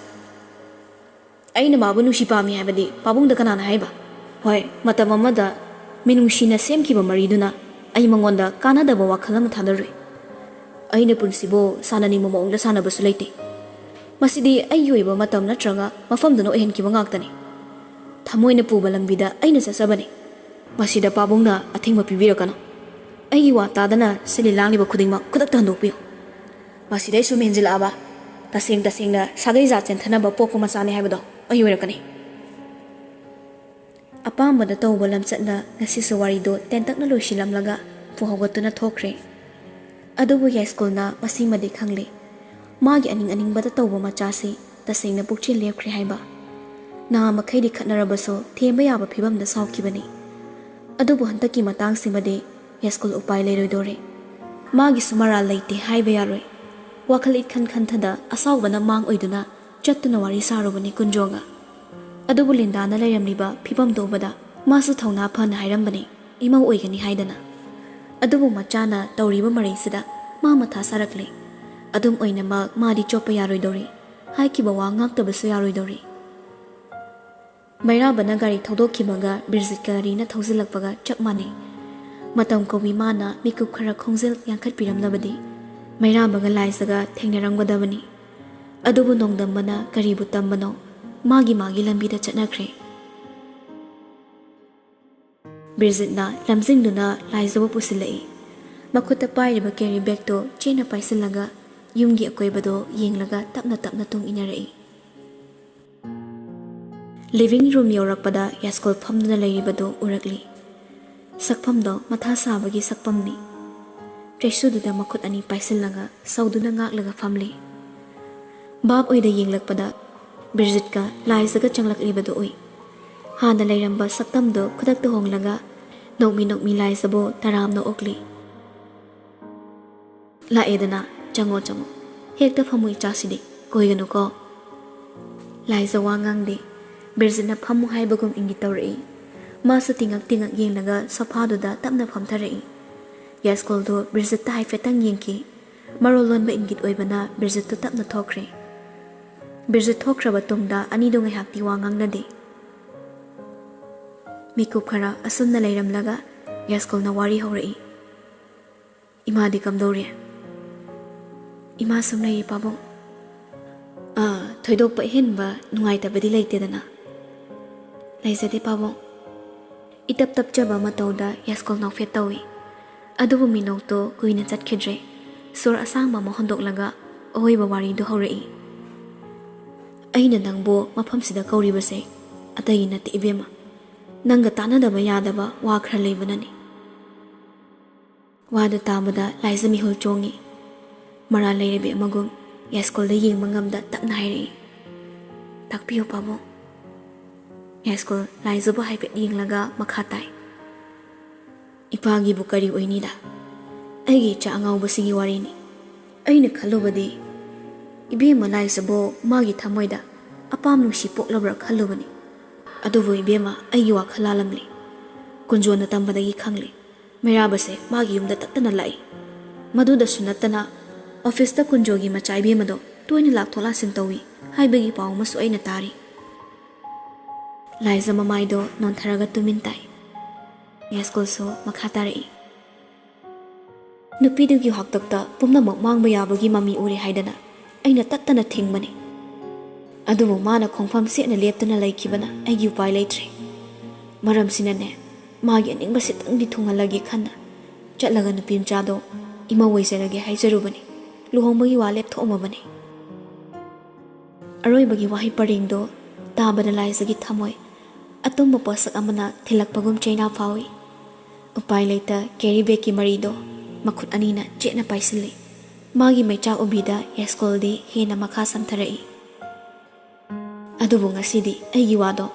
ꯑꯩꯅ ꯃꯥꯕꯨ ꯅꯨꯡꯁꯤ ꯄꯥꯝꯃꯤ ꯍꯥꯏꯕꯗꯤ ꯄꯥꯕꯨꯡꯗ ꯀꯅꯥꯅ ꯍꯥꯏꯕ? ꯍꯣꯏ, ꯃꯇꯝ ꯑꯃꯗ ꯃꯤꯅꯨꯡꯁꯤꯅ ꯁꯦꯝꯈꯤꯕ ꯃꯔꯤꯗꯨꯅ ꯑꯩ ꯃꯉꯣꯟꯗ ꯀꯥꯟꯅꯗꯕ ꯋꯥꯈꯜ ꯑꯃ ꯊꯥꯗꯔꯨꯏ꯫ ꯑꯩꯅ ꯄꯨꯟꯁꯤꯕꯨ ꯁꯥꯟꯅꯅꯤꯡꯕ ꯃꯑꯣꯡꯗ ꯁꯥꯟꯅꯕꯁꯨ ꯂꯩꯇꯦ꯫ ꯃꯁꯤꯗꯤ ꯑꯩꯒꯤ ꯑꯣꯏꯕ ꯃꯇꯝ ꯅꯠꯇ꯭ꯔꯒ ꯃꯐꯝꯗꯨꯅ ꯑꯣꯏꯍꯟꯈꯤꯕ ꯉꯥꯛꯇꯅꯤ꯫ ꯊꯃꯣꯏꯅ ꯄꯨꯕ ꯂꯝꯕꯤꯗ ꯑꯩꯅ ꯆꯠꯆꯕꯅꯤ꯫ ꯃꯁꯤꯗ ꯄꯥꯕꯨꯡꯅ ꯑꯊꯤꯡꯕ ꯄꯤꯕꯤꯔꯛꯀꯅꯨ꯫ ꯑꯩꯒꯤ ꯋꯥ ꯇꯥꯗꯅ ꯁꯤꯜꯂꯤ ꯂꯥꯡꯂꯤꯕ ꯈꯨꯗꯤꯡꯃꯛ ꯈꯨꯗꯛꯇ ꯍꯟꯗꯣꯛꯄꯤꯌꯨ꯫ ꯃꯁꯤꯗꯩ ꯁꯨꯝ ꯍꯦꯟꯖꯤꯜꯂꯛꯑꯕ ꯇꯁꯦꯡ ꯇꯁꯦꯡꯅ ꯁꯥꯒꯩ ꯖꯥꯠ ꯆꯦꯟꯊꯅꯕ ꯄꯣꯛꯄ ꯃꯆꯥꯅꯤ ꯍꯥꯏꯕꯗꯣ ꯑꯩ ꯑꯣꯏꯔꯛꯀꯅꯤ꯫ ꯑꯄꯥꯝꯕꯗ ꯇꯧꯕ ꯂꯝꯆꯠꯅ ꯉꯁꯤꯁꯨ ꯋꯥꯔꯤꯗꯣ ꯇꯦꯟꯇꯛꯅ ꯂꯣꯏꯁꯤꯜꯂꯝꯂꯒ ꯐꯨ ꯍꯧꯒꯠꯇꯨꯅ ꯊꯣꯛꯈ꯭ꯔꯦ꯫ ꯑꯗꯨꯕꯨ ꯌꯥꯏꯁ꯭ꯀꯨꯜꯅ ꯃꯁꯤꯃꯗꯤ ꯈꯪꯂꯦ, ꯃꯥꯒꯤ ꯑꯅꯤꯡ ꯑꯅꯤꯡꯕꯗ ꯇꯧꯕ ꯃꯆꯥꯁꯤ ꯇꯁꯦꯡꯅ ꯄꯨꯛꯆꯦꯜ ꯂꯦꯞꯈ꯭ꯔꯦ ꯍꯥꯏꯕ꯫ ꯅꯍꯥ ꯃꯈꯩꯗꯤ ꯈꯠꯅꯔꯕꯁꯨ ꯊꯦꯝꯕ ꯌꯥꯕ ꯐꯤꯕꯝꯗ ꯁꯥꯎꯈꯤꯕꯅꯤ꯫ ꯑꯗꯨꯕꯨ ꯍꯟꯗꯛꯀꯤ ꯃꯇꯥꯡꯁꯤꯃꯗꯤ ꯌꯥꯏꯁ꯭ꯀꯨꯜ ꯎꯄꯥꯏ ꯂꯩꯔꯣꯏꯗꯧꯔꯦ꯫ ꯃꯥꯒꯤꯁꯨ ꯃꯔꯥꯜ ꯂꯩꯇꯦ ꯍꯥꯏꯕ ꯌꯥꯔꯣꯏ꯫ ꯋꯥꯈꯜ ꯏꯈꯟ ꯈꯟꯊꯗ ꯑꯁꯥꯎꯕꯅ ꯃꯥꯡ ꯑꯣꯏꯗꯨꯅ ꯆꯠꯇꯨꯅ ꯋꯥꯔꯤ ꯁꯥꯔꯨꯕꯅꯤ ꯀꯨꯟꯖꯣꯒ꯫ ꯑꯗꯨꯕꯨ ꯂꯤꯟꯗꯥꯅ ꯂꯩꯔꯝꯂꯤꯕ ꯐꯤꯕꯝꯗꯣ ꯎꯕꯗ ꯃꯥꯁꯨ ꯊꯧꯅꯥ ꯐꯅ ꯍꯥꯏꯔꯝꯕꯅꯤ, ꯏꯃꯧ ꯑꯣꯏꯒꯅꯤ ꯍꯥꯏꯗꯅ꯫ ꯑꯗꯨꯕꯨ ꯃꯆꯥꯅ ꯇꯧꯔꯤꯕ ꯃꯔꯩꯁꯤꯗ ꯃꯥ ꯃꯊꯥ ꯁꯥꯔꯛꯂꯦ꯫ ꯑꯗꯨꯝ ꯑꯣꯏꯅꯃꯛ ꯃꯥꯗꯤ ꯆꯣꯞꯄ ꯌꯥꯔꯣꯏꯗꯧꯔꯤ, ꯍꯥꯏꯈꯤꯕ ꯋꯥ ꯉꯥꯛꯇꯕꯁꯨ ꯌꯥꯔꯣꯏꯗꯧꯔꯤ꯫ ꯃꯩꯔꯥꯕꯅ ꯒꯥꯔꯤ ꯊꯧꯗꯣꯛꯈꯤꯕꯒ ꯕꯤꯔꯖꯤꯠꯀ ꯒꯥꯔꯤꯅ ꯊꯧꯖꯤꯜꯂꯛꯄꯒ ꯆꯞ ꯃꯥꯟꯅꯩ꯫ ꯃꯇꯝ ꯀꯧꯏ ꯃꯥꯅ ꯃꯤꯀꯨꯞ ꯈꯔ ꯈꯣꯡꯖꯦꯜ ꯌꯥꯡꯈꯠꯄꯤꯔꯝꯂꯕꯗꯤ ꯃꯩꯔꯥꯕꯒ ꯂꯥꯏꯖꯒ ꯊꯦꯡꯅꯔꯝꯒꯗꯕꯅꯤ꯫ ꯑꯗꯨꯕꯨ ꯅꯣꯡꯗꯝꯕꯅ ꯀꯔꯤꯕꯨ ꯇꯝꯕꯅꯣ, ꯃꯥꯒꯤ ꯃꯥꯒꯤ ꯂꯝꯕꯤꯗ ꯆꯠꯅꯈ꯭ꯔꯦ꯫ ꯕꯤꯔꯖꯤꯠꯅ ꯂꯝꯖꯤꯡꯗꯨꯅ ꯂꯥꯏꯖꯕꯨ ꯄꯨꯁꯤꯜꯂꯛꯏ꯫ ꯃꯈꯨꯠꯇ ꯄꯥꯏꯔꯤꯕ ꯀꯦꯔꯤ ꯕꯦꯒꯇꯣ ꯆꯦꯠꯅ ꯄꯥꯏꯁꯤꯜꯂꯒ ꯌꯨꯝꯒꯤ ꯑꯀꯣꯏꯕꯗꯣ ꯌꯦꯡꯂꯒ ꯇꯞꯅ ꯇꯞꯅ ꯇꯨꯡ ꯏꯟꯅꯔꯛꯏ꯫ ꯂꯤꯚꯤꯡ ꯔꯨꯝ ꯌꯧꯔꯛꯄꯗ ꯌꯥꯏꯁ꯭ꯀꯨꯜ ꯐꯝꯗꯨꯅ ꯂꯩꯔꯤꯕꯗꯨ ꯎꯔꯛꯂꯤ꯫ ꯁꯛꯐꯝꯗꯣ ꯃꯊꯥ ꯁꯥꯕꯒꯤ ꯁꯛꯐꯝꯅꯤ꯫ ꯆꯩꯁꯨꯗꯨꯗ ꯃꯈꯨꯠ ꯑꯅꯤ ꯄꯥꯏꯁꯤꯜꯂꯒ ꯁꯧꯗꯨꯅ ꯉꯥꯛꯂꯒ ꯐꯝꯂꯤ꯫ ꯚꯥꯞ ꯑꯣꯏꯗ ꯌꯦꯡꯂꯛꯄꯗ ꯕꯤꯔꯖꯤꯠꯀ ꯂꯥꯏꯖꯒ ꯆꯪꯂꯛꯂꯤꯕꯗꯨ ꯎꯏ꯫ ꯍꯥꯟꯅ ꯂꯩꯔꯝꯕ ꯁꯛꯇꯝꯗꯨ ꯈꯨꯗꯛꯇ ꯍꯣꯡꯂꯒ ꯅꯣꯛꯃꯤ ꯅꯣꯛꯃꯤ ꯂꯥꯏꯖꯕꯨ ꯇꯔꯥꯝꯅ ꯑꯣꯛꯂꯤ꯫ "ꯂꯥꯛꯑꯦꯗꯅ, ꯆꯪꯉꯣ, ꯆꯪꯉꯣ꯫ ꯍꯦꯛꯇ ꯐꯝꯃꯨ ꯏꯆꯥꯁꯤꯗꯤ, ꯀꯣꯏꯒꯅꯨꯀꯣ꯫" ꯂꯥꯏꯖ ꯋꯥ ꯉꯥꯡꯗꯦ꯫ ꯕꯤꯔꯖꯤꯠꯅ ꯐꯝꯃꯨ ꯍꯥꯏꯕꯒꯨꯝ ꯏꯪꯒꯤꯠ ꯇꯧꯔꯛꯏ꯫ ꯃꯥꯁꯨ ꯇꯤꯡꯉꯛ ꯇꯤꯡꯉꯛ ꯌꯦꯡꯂꯒ ꯁꯣꯐꯥꯗꯨꯗ ꯇꯞꯅ ꯐꯝꯊꯔꯛꯏ꯫ ꯌꯥꯏꯁ꯭ꯀꯨꯜꯗꯨ ꯕꯤꯔꯖꯤꯠꯇ ꯍꯥꯏꯐꯦꯠꯇꯪ ꯌꯦꯡꯈꯤ꯫ ꯃꯔꯣꯜ ꯂꯣꯟꯕ ꯏꯪꯒꯤꯠ ꯑꯣꯏꯕꯅ ꯕꯤꯔꯖꯤꯠꯇꯨ ꯇꯞꯅ ꯊꯣꯛꯈ꯭ꯔꯦ꯫ ꯕꯤꯔꯖꯤꯠ ꯊꯣꯛꯈ꯭ꯔꯕ ꯇꯨꯡꯗ ꯑꯅꯤꯗꯨ ꯉꯥꯏꯍꯥꯛꯇꯤ ꯋꯥ ꯉꯥꯡꯅꯗꯦ꯫ ꯃꯤꯀꯨꯞ ꯈꯔ ꯑꯁꯨꯝꯅ ꯂꯩꯔꯝꯂꯒ ꯌꯥꯏꯁ꯭ꯀꯨꯜꯅ ꯋꯥꯔꯤ ꯍꯧꯔꯛꯏ꯫ "ꯏꯃꯥꯗꯤ ꯀꯝꯗꯧꯔꯤ?" "ꯏꯃꯥ ꯁꯨꯝ ꯂꯩꯔꯤ ꯄꯥꯕꯨꯡ꯫ ꯑꯥ, ꯊꯣꯏꯗꯣꯛꯄ ꯑꯍꯦꯟꯕ ꯅꯨꯡꯉꯥꯏꯇꯕꯗꯤ ꯂꯩꯇꯦꯗꯅ?" "ꯂꯩꯖꯗꯦ ꯄꯥꯕꯨꯡ꯫" ꯏꯇꯞ ꯇꯞꯆꯕ ꯃꯇꯧꯗ ꯌꯥꯏꯁ꯭ꯀꯨꯜ ꯅꯣꯛꯐꯦꯠ ꯇꯧꯏ꯫ ꯑꯗꯨꯕꯨ ꯃꯤꯅꯣꯛꯇꯣ ꯀꯨꯏꯅ ꯆꯠꯈꯤꯗ꯭ꯔꯦ꯫ ꯁꯣꯔ ꯑꯁꯥꯡꯕ ꯑꯃ ꯍꯣꯟꯗꯣꯛꯂꯒ, ꯑꯍꯣꯏꯕ ꯋꯥꯔꯤꯗꯨ ꯍꯧꯔꯛꯏ꯫ "ꯑꯩꯅ ꯅꯪꯕꯨ ꯃꯐꯝꯁꯤꯗ ꯀꯧꯔꯤꯕꯁꯦ ꯑꯇꯩꯒꯤ ꯅꯠꯇꯦ ꯏꯕꯦꯝꯃ, ꯅꯪꯒ ꯇꯥꯟꯅꯗꯕ ꯌꯥꯗꯕ ꯋꯥ ꯈꯔ ꯂꯩꯕꯅꯅꯤ꯫" ꯋꯥꯗꯨ ꯇꯥꯕꯗ ꯂꯥꯏꯖ ꯃꯤꯍꯨꯜ ꯆꯣꯡꯉꯤ꯫ ꯃꯔꯥꯜ ꯂꯩꯔꯕꯤ ꯑꯃꯒꯨꯝ ꯌꯥꯏꯁ꯭ꯀꯨꯜꯗ ꯌꯦꯡꯕ ꯉꯝꯗ ꯇꯞꯅ ꯍꯥꯏꯔꯛꯏ, "ꯇꯥꯛꯄꯤꯌꯨ ꯄꯥꯕꯨꯡ꯫" ꯌꯥꯏꯁ꯭ꯀꯨꯜ ꯂꯥꯏꯖꯕꯨ ꯍꯥꯏꯐꯦꯠ ꯌꯦꯡꯂꯒ ꯃꯈꯥ ꯇꯥꯏ, "ꯏꯄꯥꯒꯤꯕꯨ ꯀꯔꯤ ꯑꯣꯏꯅꯤꯗ? ꯑꯩꯒꯤ ꯏꯆꯥ ꯑꯉꯥꯎꯕꯁꯤꯒꯤ ꯋꯥꯔꯤꯅꯤ꯫ ꯑꯩꯅ ꯈꯜꯂꯨꯕꯗꯤ ꯏꯕꯦꯝꯃ ꯂꯥꯏꯖꯕꯨ ꯃꯥꯒꯤ ꯊꯃꯣꯏꯗ ꯑꯄꯥꯝ ꯅꯨꯡꯁꯤ ꯄꯣꯛꯂꯕ꯭ꯔꯥ ꯈꯜꯂꯨꯕꯅꯤ꯫ ꯑꯗꯨꯕꯨ ꯏꯕꯦꯝꯃ, ꯑꯩꯒꯤ ꯋꯥꯈꯜ ꯂꯥꯜꯂꯝꯂꯦ꯫ ꯀꯨꯟꯖꯣꯅ ꯇꯝꯕꯗꯒꯤ ꯈꯪꯂꯦ, ꯃꯩꯔꯥꯕꯁꯦ ꯃꯥꯒꯤ ꯌꯨꯝꯗ ꯇꯠꯇꯅ ꯂꯥꯛꯏ꯫ ꯃꯗꯨꯗꯁꯨ ꯅꯠꯇꯅ ꯑꯣꯐꯤꯁꯇ ꯀꯨꯟꯖꯣꯒꯤ ꯃꯆꯥ ꯏꯕꯦꯝꯃꯗꯣ ꯇꯣꯏꯅ ꯂꯥꯛꯊꯣꯛ ꯂꯥꯛꯁꯤꯟ ꯇꯧꯏ ꯍꯥꯏꯕꯒꯤ ꯄꯥꯎ ꯑꯃꯁꯨ ꯑꯩꯅ ꯇꯥꯔꯤ꯫" ꯂꯥꯏꯖ ꯃꯃꯥꯏꯗꯣ ꯅꯣꯟꯊꯔꯒ ꯇꯨꯃꯤꯟ ꯇꯥꯏ꯫ ꯌꯥꯏꯁ꯭ꯀꯨꯜꯁꯨ ꯃꯈꯥ ꯇꯥꯔꯛꯏ, "ꯅꯨꯄꯤꯗꯨꯒꯤ ꯍꯥꯛꯇꯛꯇ ꯄꯨꯝꯅꯃꯛ ꯃꯥꯡꯕ ꯌꯥꯕꯒꯤ ꯃꯃꯤ ꯎꯔꯦ ꯍꯥꯏꯗꯅ ꯑꯩꯅ ꯇꯠꯇꯅ ꯊꯤꯡꯕꯅꯤ꯫ ꯑꯗꯨꯕꯨ ꯃꯥꯅ ꯈꯣꯡꯐꯝ ꯁꯦꯠꯅ ꯂꯦꯞꯇꯨꯅ ꯂꯩꯈꯤꯕꯅ ꯑꯩꯒꯤ ꯎꯄꯥꯏ ꯂꯩꯇ꯭ꯔꯦ꯫ ꯃꯔꯝꯁꯤꯅꯅꯦ, ꯃꯥꯒꯤ ꯑꯅꯤꯡꯕ ꯁꯤꯇꯪꯗꯤ ꯊꯨꯡꯍꯜꯂꯒꯦ ꯈꯟꯅ ꯆꯠꯂꯒ ꯅꯨꯄꯤ ꯃꯆꯥꯗꯣ ꯏꯃꯧ ꯑꯣꯏꯖꯔꯒꯦ ꯍꯥꯏꯖꯔꯨꯕꯅꯤ꯫ ꯂꯨꯍꯣꯡꯕꯒꯤ ꯋꯥ ꯂꯦꯞꯊꯣꯛꯑꯝꯃꯕꯅꯤ꯫" ꯑꯔꯣꯏꯕꯒꯤ ꯋꯥꯍꯩ ꯄꯔꯦꯡꯗꯣ ꯇꯥꯕꯗ ꯂꯥꯏꯖꯒꯤ ꯊꯃꯣꯏ ꯑꯇꯨꯝꯕ ꯄꯣꯠꯁꯛ ꯑꯃꯅ ꯊꯤꯜꯂꯛꯄꯒꯨꯝ ꯆꯩꯅꯥ ꯐꯥꯎꯏ꯫ ꯎꯄꯥꯏ ꯂꯩꯇ ꯀꯦꯔꯤ ꯕꯦꯒꯀꯤ ꯃꯔꯤꯗꯣ ꯃꯈꯨꯠ ꯑꯅꯤꯅ ꯆꯦꯠꯅ ꯄꯥꯏꯁꯤꯜꯂꯤ꯫ ꯃꯥꯒꯤ ꯃꯩꯆꯥꯛ ꯎꯕꯤꯗ ꯌꯥꯏꯁ꯭ꯀꯨꯜꯗꯤ ꯍꯦꯟꯅ ꯃꯈꯥ ꯁꯝꯊꯔꯛꯏ꯫ ꯑꯗꯨꯕꯨ ꯉꯁꯤꯗꯤ ꯑꯩꯒꯤ ꯋꯥꯗꯣ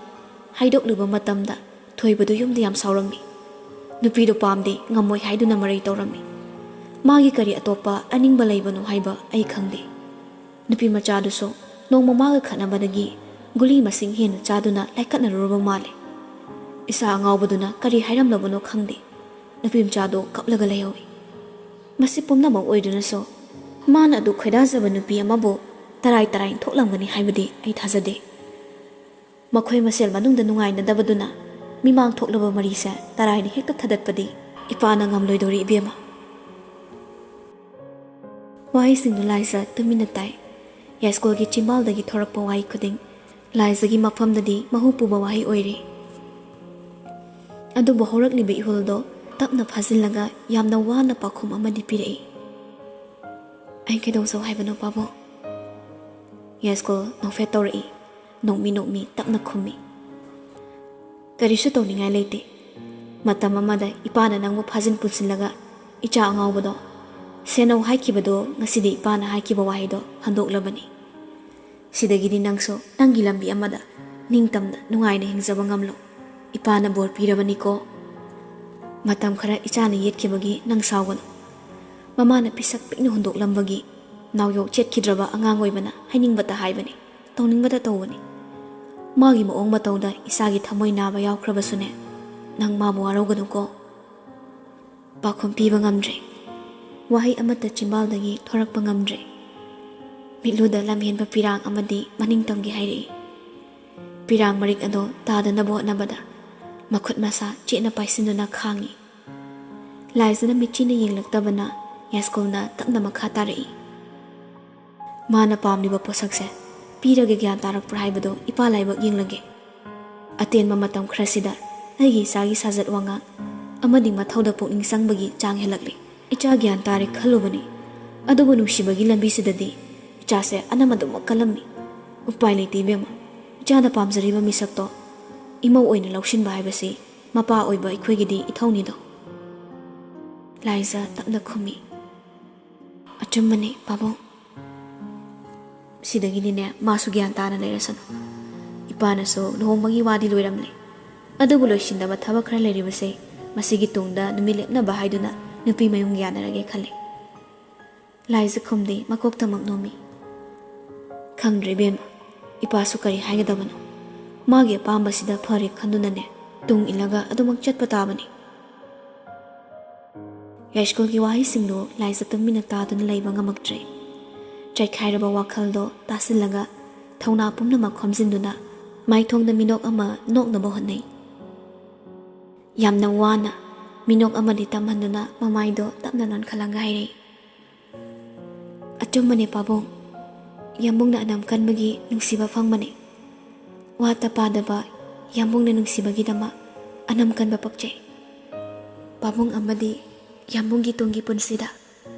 ꯍꯥꯏꯗꯣꯛꯂꯨꯕ ꯃꯇꯝꯗ ꯊꯣꯏꯕꯗꯨ ꯌꯨꯝꯗ ꯌꯥꯝ ꯁꯥꯎꯔꯝꯃꯤ꯫ ꯅꯨꯄꯤꯗꯣ ꯄꯥꯝꯗꯦ, ꯉꯝꯃꯣꯏ ꯍꯥꯏꯗꯨꯅ ꯃꯔꯩ ꯇꯧꯔꯝꯃꯤ꯫ ꯃꯥꯒꯤ ꯀꯔꯤ ꯑꯇꯣꯞꯄ ꯑꯅꯤꯡꯕ ꯂꯩꯕꯅꯣ ꯍꯥꯏꯕ ꯑꯩ ꯈꯪꯗꯦ꯫ ꯅꯨꯄꯤ ꯃꯆꯥꯗꯨꯁꯨ ꯅꯣꯡꯃ ꯃꯥꯒ ꯈꯠꯅꯕꯗꯒꯤ ꯒꯨꯂꯤ ꯃꯁꯤꯡ ꯍꯦꯟꯅ ꯆꯥꯗꯨꯅ ꯂꯥꯏꯀꯠꯅꯔꯨꯔꯕ ꯃꯥꯜꯂꯦ꯫ ꯏꯆꯥ ꯑꯉꯥꯎꯕꯗꯨꯅ ꯀꯔꯤ ꯍꯥꯏꯔꯝꯂꯕꯅꯣ ꯈꯪꯗꯦ, ꯅꯨꯄꯤ ꯃꯆꯥꯗꯨ ꯀꯞꯂꯒ ꯂꯩꯍꯧꯏ꯫ ꯃꯁꯤ ꯄꯨꯝꯅꯃꯛ ꯑꯣꯏꯗꯨꯅꯁꯨ ꯃꯥꯅ ꯑꯗꯨ ꯈꯣꯏꯗꯥꯖꯕ ꯅꯨꯄꯤ ꯑꯃꯕꯨ ꯇꯔꯥꯏ ꯇꯔꯥꯏꯅ ꯊꯣꯛꯂꯝꯒꯅꯤ ꯍꯥꯏꯕꯗꯤ ꯑꯩ ꯊꯥꯖꯗꯦ꯫ ꯃꯈꯣꯏ ꯃꯁꯦꯜ ꯃꯅꯨꯡꯗ ꯅꯨꯡꯉꯥꯏꯅꯗꯕꯗꯨꯅ ꯃꯤꯃꯥꯡ ꯊꯣꯛꯂꯕ ꯃꯔꯤꯁꯦ ꯇꯔꯥꯏꯅ ꯍꯦꯛꯇ ꯊꯗꯠꯄꯗꯤ ꯏꯄꯥꯅ ꯉꯝꯂꯣꯏꯗꯧꯔꯤ ꯏꯕꯦꯝꯃ꯫ ꯋꯥꯍꯩꯁꯤꯡꯗꯨ ꯂꯥꯏꯖ ꯇꯨꯃꯤꯟꯅ ꯇꯥꯏ꯫ ꯌꯥꯏꯁ꯭ꯀꯨꯜꯒꯤ ꯆꯤꯝꯕꯥꯜꯗꯒꯤ ꯊꯣꯔꯛꯄ ꯋꯥꯍꯩ ꯈꯨꯗꯤꯡ ꯂꯥꯏꯖꯒꯤ ꯃꯐꯝꯗꯗꯤ ꯃꯍꯨ ꯄꯨꯕ ꯋꯥꯍꯩ ꯑꯣꯏꯔꯤ꯫ ꯑꯗꯨꯕꯨ ꯍꯧꯔꯛꯂꯤꯕ ꯏꯍꯨꯜꯗꯣ ꯇꯞꯅ ꯐꯥꯖꯤꯜꯂꯒ ꯌꯥꯝꯅ ꯋꯥꯅ ꯄꯥꯎꯈꯨꯝ ꯑꯃꯗꯤ ꯄꯤꯔꯛꯏ꯫ ꯑꯩ ꯀꯩꯗꯧꯖꯧ ꯍꯥꯏꯕꯅꯣ, ꯄꯥꯕꯨꯡ? ꯌꯥꯏꯁ꯭ꯀꯨꯜ ꯅꯣꯛꯐꯦꯠ ꯇꯧꯔꯛꯏ꯫ ꯅꯣꯛꯃꯤ ꯅꯣꯛꯃꯤ ꯇꯞꯅ ꯈꯨꯝꯃꯤ, "ꯀꯔꯤꯁꯨ ꯇꯧꯅꯤꯡꯉꯥꯏ ꯂꯩꯇꯦ꯫ ꯃꯇꯝ ꯑꯃꯗ ꯏꯄꯥꯅ ꯅꯪꯕꯨ ꯐꯥꯖꯤꯟ ꯄꯨꯟꯁꯤꯜꯂꯒ, ꯏꯆꯥ ꯑꯉꯥꯎꯕꯗꯣ, ꯁꯦꯟꯅꯧ ꯍꯥꯏꯈꯤꯕꯗꯣ, ꯉꯁꯤꯗꯤ ꯏꯄꯥꯅ ꯍꯥꯏꯈꯤꯕ ꯋꯥꯍꯩꯗꯣ ꯍꯟꯗꯣꯛꯂꯕꯅꯤ꯫ ꯁꯤꯗꯒꯤꯗꯤ ꯅꯪꯁꯨ ꯅꯪꯒꯤ ꯂꯝꯕꯤ ꯑꯃꯗ ꯅꯤꯡꯇꯝꯅ ꯅꯨꯡꯉꯥꯏꯅ ꯍꯤꯡꯖꯕ ꯉꯝꯂꯣ꯫ ꯏꯄꯥꯅ ꯕꯣꯔ ꯄꯤꯔꯕꯅꯤꯀꯣ꯫ ꯃꯇꯝ ꯈꯔ ꯏꯆꯥꯅ ꯌꯦꯠꯈꯤꯕꯒꯤ ꯅꯪ ꯁꯥꯎꯒꯅꯨ꯫ ꯃꯃꯥꯅ ꯄꯤꯁꯛ ꯄꯤꯛꯅ ꯍꯨꯟꯗꯣꯛꯂꯝꯕꯒꯤ ꯅꯥꯎꯌꯣꯛ ꯆꯦꯠꯈꯤꯗ꯭ꯔꯕ ꯑꯉꯥꯡ ꯑꯣꯏꯕꯅ ꯍꯥꯏꯅꯤꯡꯕꯇ ꯍꯥꯏꯕꯅꯤ, ꯇꯧꯅꯤꯡꯕꯇ ꯇꯧꯕꯅꯤ꯫ ꯃꯥꯒꯤ ꯃꯑꯣꯡ ꯃꯇꯧꯗ ꯏꯆꯥꯒꯤ ꯊꯃꯣꯏ ꯅꯥꯕ ꯌꯥꯎꯈ꯭ꯔꯕꯁꯨꯅꯦ, ꯅꯪ ꯃꯥꯕꯨ ꯋꯥꯔꯧꯒꯅꯨꯀꯣ꯫" ꯄꯥꯎꯈꯨꯝ ꯄꯤꯕ ꯉꯝꯗ꯭ꯔꯦ꯫ ꯋꯥꯍꯩ ꯑꯃꯠꯇ ꯆꯤꯝꯕꯥꯜꯗꯒꯤ ꯊꯣꯔꯛꯄ ꯉꯝꯗ꯭ꯔꯦ꯫ ꯃꯤꯠꯂꯨꯗ ꯂꯝꯍꯦꯟꯕ ꯄꯤꯔꯥꯡ ꯑꯃꯗꯤ ꯃꯅꯤꯡꯇꯝꯒꯤ ꯍꯥꯏꯔꯛꯏ꯫ ꯄꯤꯔꯥꯡ ꯃꯔꯤꯛ ꯑꯗꯣ ꯇꯥꯗꯅꯕ ꯍꯣꯠꯅꯕꯗ ꯃꯈꯨꯠ ꯃꯁꯥ ꯆꯦꯠꯅ ꯄꯥꯏꯁꯤꯟꯗꯨꯅ ꯈꯥꯡꯉꯤ꯫ ꯂꯥꯏꯖꯅ ꯃꯤꯠꯆꯤꯅ ꯌꯦꯡꯂꯛꯇꯕꯅ ꯌꯥꯏꯁ꯭ꯀꯨꯜꯅ ꯇꯞꯅ ꯃꯈꯥ ꯇꯥꯔꯛꯏ꯫ "ꯃꯥꯅ ꯄꯥꯝꯂꯤꯕ ꯄꯣꯠꯁꯛꯁꯦ ꯄꯤꯔꯒ ꯒ꯭ꯌꯥꯟ ꯇꯥꯔꯛꯄ꯭ꯔꯥ ꯍꯥꯏꯕꯗꯣ ꯏꯄꯥ ꯂꯥꯏꯕꯛ ꯌꯦꯡꯂꯒꯦ꯫ ꯑꯇꯦꯟꯕ ꯃꯇꯝ ꯈꯔꯁꯤꯗ ꯑꯩꯒꯤ ꯏꯆꯥꯒꯤ ꯁꯥꯖꯠ ꯋꯥꯉꯥꯡ ꯑꯃꯗꯤ ꯃꯊꯧꯗ ꯄꯨꯛꯅꯤꯡ ꯆꯪꯕꯒꯤ ꯆꯥꯡ ꯍꯦꯜꯂꯛꯂꯤ꯫ ꯏꯆꯥ ꯒ꯭ꯌꯥꯟ ꯇꯥꯔꯦ ꯈꯜꯂꯨꯕꯅꯤ, ꯑꯗꯨꯕꯨ ꯅꯨꯡꯁꯤꯕꯒꯤ ꯂꯝꯕꯤꯁꯤꯗꯗꯤ ꯏꯆꯥꯁꯦ ꯑꯅꯝ ꯑꯗꯨꯃꯛ ꯀꯜꯂꯝꯃꯤ꯫ ꯎꯄꯥꯏ ꯂꯩꯇꯦ ꯏꯕꯦꯝꯃ, ꯏꯆꯥꯅ ꯄꯥꯝꯖꯔꯤꯕ ꯃꯤꯁꯛꯇꯣ ꯏꯃꯧ ꯑꯣꯏꯅ ꯂꯧꯁꯤꯟꯕ ꯍꯥꯏꯕꯁꯤ ꯃꯄꯥ ꯑꯣꯏꯕ ꯑꯩꯈꯣꯏꯒꯤꯗꯤ ꯏꯊꯧꯅꯤꯗꯣ꯫" ꯂꯥꯏꯖ ꯇꯞꯅ ꯈꯨꯝꯃꯤ, "ꯑꯆꯨꯝꯕꯅꯤ ꯄꯥꯕꯨꯡ꯫ ꯁꯤꯗꯒꯤꯗꯤꯅꯦ ꯃꯥꯁꯨ ꯒ꯭ꯌꯥꯟ ꯇꯥꯅ ꯂꯩꯔꯁꯅꯨ꯫ ꯏꯄꯥꯅꯁꯨ ꯂꯨꯍꯣꯡꯕꯒꯤ ꯋꯥꯗꯤ ꯂꯣꯏꯔꯝꯂꯦ, ꯑꯗꯨꯕꯨ ꯂꯣꯏꯁꯤꯟꯗꯕ ꯊꯕꯛ ꯈꯔ ꯂꯩꯔꯤꯕꯁꯦ ꯃꯁꯤꯒꯤ ꯇꯨꯡꯗ ꯅꯨꯃꯤꯠ ꯂꯦꯞꯅꯕ ꯍꯥꯏꯗꯨꯅ ꯅꯨꯄꯤ ꯃꯌꯨꯝ ꯌꯥꯅꯔꯒꯦ ꯈꯜꯂꯦ꯫" ꯂꯥꯏꯖ ꯈꯨꯝꯗꯤ ꯃꯀꯣꯛꯇꯃꯛ ꯅꯣꯝꯃꯤ꯫ "ꯈꯪꯗ꯭ꯔꯦ ꯏꯕꯦꯝꯃ, ꯏꯄꯥꯁꯨ ꯀꯔꯤ ꯍꯥꯏꯒꯗꯕꯅꯣ꯫ ꯃꯥꯒꯤ ꯑꯄꯥꯝꯕꯁꯤꯗ ꯐꯔꯦ ꯈꯟꯗꯨꯅꯅꯦ ꯇꯨꯡ ꯏꯜꯂꯒ ꯑꯗꯨꯃꯛ ꯆꯠꯄ ꯇꯥꯕꯅꯤ꯫" ꯌꯥꯏꯁ꯭ꯀꯨꯜꯒꯤ ꯋꯥꯍꯩꯁꯤꯡꯗꯨ ꯂꯥꯏꯖ ꯇꯨꯃꯤꯟꯅ ꯇꯥꯗꯨꯅ ꯂꯩꯕ ꯉꯝꯃꯛꯇ꯭ꯔꯦ꯫ ꯆꯥꯏꯈꯥꯏꯔꯕ ꯋꯥꯈꯜꯗꯣ ꯇꯥꯁꯤꯜꯂꯒ ꯊꯧꯅꯥ ꯄꯨꯝꯅꯃꯛ ꯈꯣꯝꯖꯤꯟꯗꯨꯅ ꯃꯥꯏꯊꯣꯡꯗ ꯃꯤꯅꯣꯛ ꯑꯃ ꯅꯣꯛꯅꯕ ꯍꯣꯠꯅꯩ꯫ ꯌꯥꯝꯅ ꯋꯥꯅ ꯃꯤꯅꯣꯛ ꯑꯃꯗꯤ ꯇꯝꯍꯟꯗꯨꯅ ꯃꯃꯥꯏꯗꯣ ꯇꯞꯅ ꯅꯣꯟꯈꯠꯂꯒ ꯍꯥꯏꯔꯛꯏ, "ꯑꯆꯨꯝꯕꯅꯦ ꯄꯥꯕꯨꯡ, ꯌꯥꯝꯕꯨꯡꯅ ꯑꯅꯝ ꯀꯟꯕꯒꯤ ꯅꯨꯡꯁꯤꯕ ꯐꯪꯕꯅꯦ꯫ ꯋꯥꯠꯇ ꯄꯥꯗꯕ ꯌꯥꯝꯕꯨꯡꯅ ꯅꯨꯡꯁꯤꯕꯒꯤꯗꯃꯛ ꯑꯅꯝ ꯀꯟꯕ ꯄꯣꯛꯆꯩ꯫ ꯄꯥꯕꯨꯡ ꯑꯃꯗꯤ ꯌꯥꯝꯕꯨꯡꯒꯤ ꯇꯨꯡꯒꯤ ꯄꯨꯟꯁꯤꯗ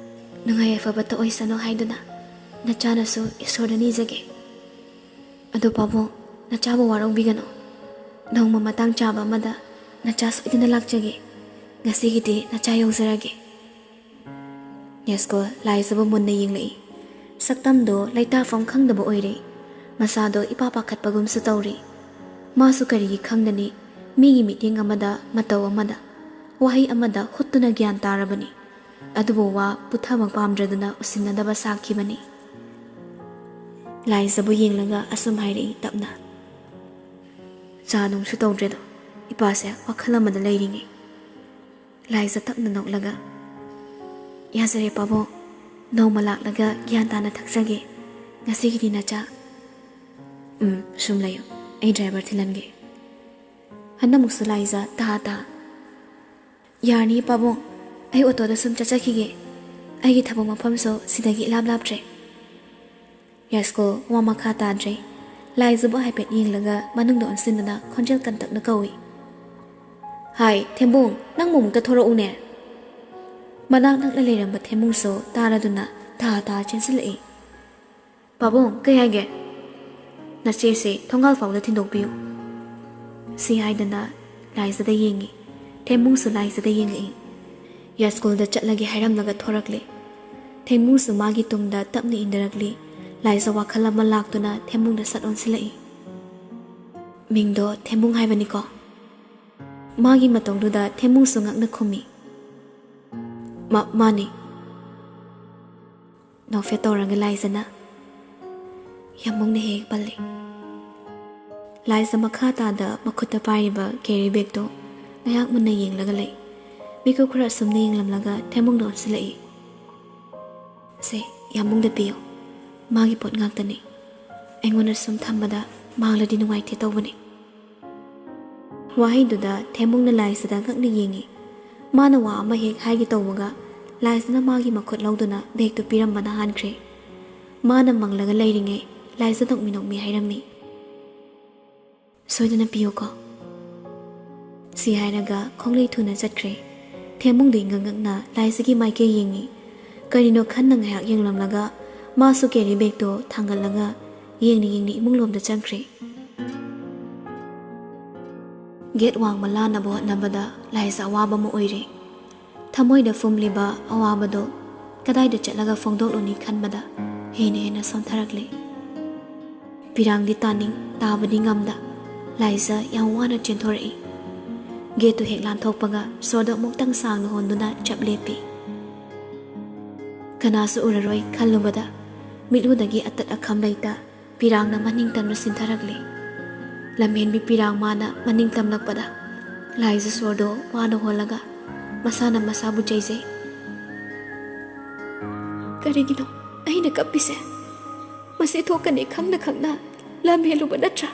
ꯅꯨꯡꯉꯥꯏ ꯌꯥꯏꯐꯕꯇ ꯑꯣꯏꯁꯅꯨ ꯍꯥꯏꯗꯨꯅ ꯅꯆꯥꯅꯁꯨ ꯏꯁꯣꯔꯗ ꯅꯤꯖꯒꯦ꯫ ꯑꯗꯨ ꯄꯥꯕꯨꯡ, ꯅꯆꯥꯕꯨ ꯋꯥꯔꯧꯕꯤꯒꯅꯨ꯫ ꯅꯣꯡꯃ ꯃꯇꯥꯡ ꯆꯥꯕ ꯑꯃꯗ ꯅꯆꯥ ꯁꯣꯏꯗꯅ ꯂꯥꯛꯆꯒꯦ꯫ ꯉꯁꯤꯒꯤꯗꯤ ꯅꯆꯥ ꯌꯧꯖꯔꯒꯦ꯫ ꯌꯥꯏꯁꯀꯨꯜ ꯂꯥꯏꯖꯕꯨ ꯃꯨꯟꯅ ꯌꯦꯡꯂꯛꯏ꯫ ꯁꯛꯇꯝꯗꯣ ꯂꯩꯇꯥꯐꯝ ꯈꯪꯗꯕ ꯑꯣꯏꯔꯦ꯫ ꯃꯁꯥꯗꯣ ꯏꯄꯥ ꯄꯥꯈꯠꯄꯒꯨꯝꯁꯨ ꯇꯧꯔꯤ꯫ ꯃꯥꯁꯨ ꯀꯔꯤꯒꯤ ꯈꯪꯒꯅꯤ? ꯃꯤꯒꯤ ꯃꯤꯠꯌꯦꯡ ꯑꯃꯗ, ꯃꯇꯧ ꯑꯃꯗ, ꯋꯥꯍꯩ ꯑꯃꯗ ꯍꯨꯠꯇꯨꯅ ꯒ꯭ꯌꯥꯟ ꯇꯥꯔꯕꯅꯤ꯫ ꯑꯗꯨꯕꯨ ꯋꯥ ꯄꯨꯊꯕ ꯄꯥꯝꯗ꯭ꯔꯗꯨꯅ ꯎꯁꯤꯟꯅꯗꯕ ꯁꯥꯈꯤꯕꯅꯤ꯫ ꯂꯥꯏꯖꯕꯨ ꯌꯦꯡꯂꯒ ꯑꯁꯨꯝ ꯍꯥꯏꯔꯛꯏ ꯇꯞꯅ, "ꯆꯥ ꯅꯨꯡꯁꯨ ꯇꯧꯗ꯭ꯔꯦꯗꯣ, ꯏꯄꯥꯁꯦ ꯋꯥꯈꯜ ꯑꯃꯗ ꯂꯩꯔꯤꯉꯩ꯫" ꯂꯥꯏꯖ ꯇꯞꯅ ꯅꯣꯛꯂꯒ, "ꯌꯥꯖꯔꯦ ꯄꯥꯕꯨꯡ, ꯅꯣꯡꯃ ꯂꯥꯛꯂꯒ ꯒ꯭ꯌꯥꯟ ꯇꯥꯅ ꯊꯛꯆꯒꯦ꯫ ꯉꯁꯤꯒꯤꯗꯤ ꯅꯆꯥ꯫" "ꯎꯝ, ꯁꯨꯝ ꯂꯩꯌꯨ, ꯑꯩ ꯗ꯭ꯔꯥꯏꯚꯔ ꯊꯤꯜꯍꯟꯒꯦ꯫" ꯍꯟꯗꯛꯃꯨꯛꯁꯨ ꯂꯥꯏꯖ ꯇꯥ ꯇꯥ꯫ "ꯌꯥꯔꯅꯤ ꯄꯥꯕꯨꯡ, ꯑꯩ ꯑꯣꯇꯣꯗ ꯁꯨꯝ ꯆꯠꯆꯈꯤꯒꯦ꯫ ꯑꯩꯒꯤ ꯊꯕꯛ ꯃꯐꯝꯁꯨ ꯁꯤꯗꯒꯤ ꯏꯂꯥꯞ ꯂꯥꯞꯇ꯭ꯔꯦ꯫" ꯌꯥꯏꯁꯀꯨꯜ ꯋꯥ ꯃꯈꯥ ꯇꯥꯗ꯭ꯔꯦ꯫ ꯂꯥꯏꯖꯕꯨ ꯍꯥꯏꯐꯦꯠ ꯌꯦꯡꯂꯒ ꯃꯅꯨꯡꯗ ꯑꯣꯟꯁꯤꯟꯗꯨꯅ ꯈꯣꯟꯖꯦꯜ ꯀꯟꯇꯛꯅ ꯀꯧꯏ, "ꯍꯥꯏ, ꯊꯦꯝꯕꯨꯡ, ꯅꯪꯕꯨ ꯑꯃꯨꯛꯇ ꯊꯣꯔꯛꯎꯅꯦ꯫" ꯃꯅꯥꯛ ꯅꯛꯅ ꯂꯩꯔꯝꯕ ꯊꯦꯝꯕꯨꯡꯁꯨ ꯇꯥꯔꯗꯨꯅ ꯊꯥ ꯊꯥ ꯆꯦꯟꯁꯤꯜꯂꯛꯏ꯫ "ꯄꯥꯕꯨꯡ, ꯀꯩ ꯍꯥꯏꯒꯦ?" "ꯅꯆꯦꯁꯦ ꯊꯣꯡꯒꯥꯜ ꯐꯥꯎꯗ ꯊꯤꯟꯗꯣꯛꯄꯤꯌꯨ꯫" ꯁꯤ ꯍꯥꯏꯗꯅ ꯂꯥꯏꯖꯗ ꯌꯦꯡꯉꯤ꯫ ꯊꯦꯝꯕꯨꯡꯁꯨ ꯂꯥꯏꯖꯗ ꯌꯦꯡꯉꯛꯏ꯫ ꯌꯥꯏꯁ꯭ꯀꯨꯜꯗ ꯆꯠꯂꯒꯦ ꯍꯥꯏꯔꯝꯂꯒ ꯊꯣꯔꯛꯂꯦ꯫ ꯊꯦꯝꯕꯨꯡꯁꯨ ꯃꯥꯒꯤ ꯇꯨꯡꯗ ꯇꯞꯅ ꯏꯟꯗꯔꯛꯂꯤ꯫ ꯂꯥꯏꯖ ꯋꯥꯈꯜ ꯑꯃ ꯂꯥꯛꯇꯨꯅ ꯊꯦꯝꯕꯨꯡꯗ ꯁꯠ ꯑꯣꯟꯁꯤꯜꯂꯛꯏ꯫ "ꯃꯤꯡꯗꯣ ꯊꯦꯝꯕꯨꯡ ꯍꯥꯏꯕꯅꯤꯀꯣ?" ꯃꯥꯒꯤ ꯃꯇꯧꯗꯨꯗ ꯊꯦꯝꯕꯨꯡꯁꯨ ꯉꯛꯅ ꯈꯨꯝꯃꯤ꯫ "ꯃꯥ-, ꯃꯥꯅꯤ꯫" ꯅꯣꯛꯐꯦꯠ ꯇꯧꯔꯒ ꯂꯥꯏꯖꯅ ꯌꯥꯝꯕꯨꯡꯅ ꯍꯦꯛ ꯍꯦꯛ ꯄꯜꯂꯤ꯫ ꯂꯥꯏꯖ ꯃꯈꯥ ꯇꯥꯗ ꯃꯈꯨꯠꯇ ꯄꯥꯏꯔꯤꯕ ꯀꯦꯔꯤ ꯕꯦꯒꯇꯣ ꯉꯥꯏꯍꯥꯛ ꯃꯨꯟꯅ ꯌꯦꯡꯂꯒ ꯂꯩ꯫ ꯃꯤꯀꯨꯞ ꯈꯔ ꯑꯁꯨꯝꯅ ꯌꯦꯡꯂꯝꯂꯒ ꯊꯦꯝꯕꯨꯡꯗ ꯑꯣꯟꯁꯤꯜꯂꯛꯏ꯫ "ꯁꯦ, ꯌꯥꯝꯕꯨꯡꯗ ꯄꯤꯌꯨ꯫ ꯃꯥꯒꯤ ꯄꯣꯠ ꯉꯥꯛꯇꯅꯤ꯫ ꯑꯩꯉꯣꯟꯗ ꯁꯨꯝ ꯊꯝꯕꯗ ꯃꯥꯡꯂꯗꯤ ꯅꯨꯡꯉꯥꯏꯇꯦ ꯇꯧꯕꯅꯤ꯫" ꯋꯥꯍꯩꯗꯨꯗ ꯊꯦꯝꯕꯨꯡꯅ ꯂꯥꯏꯖꯗ ꯉꯛꯅ ꯌꯦꯡꯉꯤ꯫ ꯃꯥꯅ ꯋꯥ ꯑꯃ ꯍꯦꯛ ꯍꯥꯏꯒꯦ ꯇꯧꯕꯒ ꯂꯥꯏꯖꯅ ꯃꯥꯒꯤ ꯃꯈꯨꯠ ꯂꯧꯗꯨꯅ ꯕꯦꯒꯇꯨ ꯄꯤꯔꯝꯕꯅ ꯍꯥꯟꯈ꯭ꯔꯦ꯫ ꯃꯥꯅ ꯃꯪꯂꯒ ꯂꯩꯔꯤꯉꯩ ꯂꯥꯏꯖ ꯅꯣꯛꯃꯤ ꯅꯣꯛꯃꯤ ꯍꯥꯏꯔꯝꯃꯤ, "ꯁꯣꯏꯗꯅ ꯄꯤꯌꯨꯀꯣ꯫" ꯁꯤ ꯍꯥꯏꯔꯒ ꯈꯣꯡꯂꯩ ꯊꯨꯅ ꯆꯠꯈ꯭ꯔꯦ꯫ ꯊꯦꯝꯕꯨꯡꯗꯤ ꯉꯛ ꯉꯛꯅ ꯂꯥꯏꯖꯒꯤ ꯃꯥꯏꯀꯩ ꯌꯦꯡꯉꯤ꯫ ꯀꯔꯤꯅꯣ ꯈꯟꯅ ꯉꯥꯏꯍꯥꯛ ꯌꯦꯡꯂꯝꯂꯒ ꯃꯥꯁꯨ carry bagꯇꯣ ꯊꯥꯡꯒꯠꯂꯒ ꯌꯦꯡꯅ ꯌꯦꯡꯅ ꯏꯃꯨꯡꯂꯣꯝꯗ ꯆꯪꯈ꯭ꯔꯦ꯫ Gate ꯋꯥꯡꯃ ꯂꯥꯟꯅꯕ ꯍꯣꯠꯅꯕꯗ ꯂꯥꯏꯖ ꯑꯋꯥꯕ ꯑꯃ ꯑꯣꯏꯔꯦ꯫ ꯊꯃꯣꯏꯗ ꯐꯨꯝꯂꯤꯕ ꯑꯋꯥꯕꯗꯣ ꯀꯗꯥꯏꯗ ꯆꯠꯂꯒ ꯐꯣꯡꯗꯣꯛꯂꯨꯅꯤ ꯈꯟꯕꯗ ꯍꯦꯟꯅ ꯍꯦꯟꯅ ꯁꯣꯟꯊꯔꯛꯂꯦ꯫ ꯄꯤꯔꯥꯡꯗꯤ ꯇꯥꯅꯤꯡ ꯇꯥꯕꯗꯤ ꯉꯝꯗ ꯂꯥꯏꯖ ꯌꯥꯝ ꯋꯥꯅ ꯆꯦꯟꯊꯣꯔꯛꯏ꯫ Gateꯇꯨ ꯍꯦꯛ ꯂꯥꯟꯊꯣꯛꯄꯒ ꯁꯣꯔꯗꯣ ꯑꯃꯨꯛꯇꯪ ꯁꯥꯡꯅ ꯍꯣꯟꯗꯨꯅ ꯆꯞ ꯂꯦꯞꯄꯤ꯫ ꯀꯅꯥꯁꯨ ꯎꯔꯔꯣꯏ ꯈꯜꯂꯨꯕꯗ ꯃꯤꯠꯂꯨꯗꯒꯤ ꯑꯇꯠ ꯑꯈꯝ ꯂꯩꯇ ꯄꯤꯔꯥꯡꯅ ꯃꯅꯤꯡ ꯇꯝꯅ ꯆꯤꯟꯊꯔꯛꯂꯦ꯫ ꯂꯝꯍꯦꯟꯕꯤ ꯄꯤꯔꯥꯡ ꯃꯥꯅ ꯃꯅꯤꯡ ꯇꯝꯂꯛꯄꯗ ꯂꯥꯏꯖ ꯁꯣꯔꯗꯣ ꯋꯥꯅ ꯍꯣꯜꯂꯒ ꯃꯁꯥꯅ ꯃꯁꯥꯕꯨ ꯆꯩꯖꯩ꯫ "ꯀꯔꯤꯒꯤꯅꯣ ꯑꯩꯅ ꯀꯞꯄꯤꯁꯦ? ꯃꯁꯤ ꯊꯣꯛꯀꯅꯤ ꯈꯪꯅ ꯈꯪꯅ ꯂꯝ ꯍꯦꯜꯂꯨꯕ ꯅꯠꯇ꯭ꯔꯥ?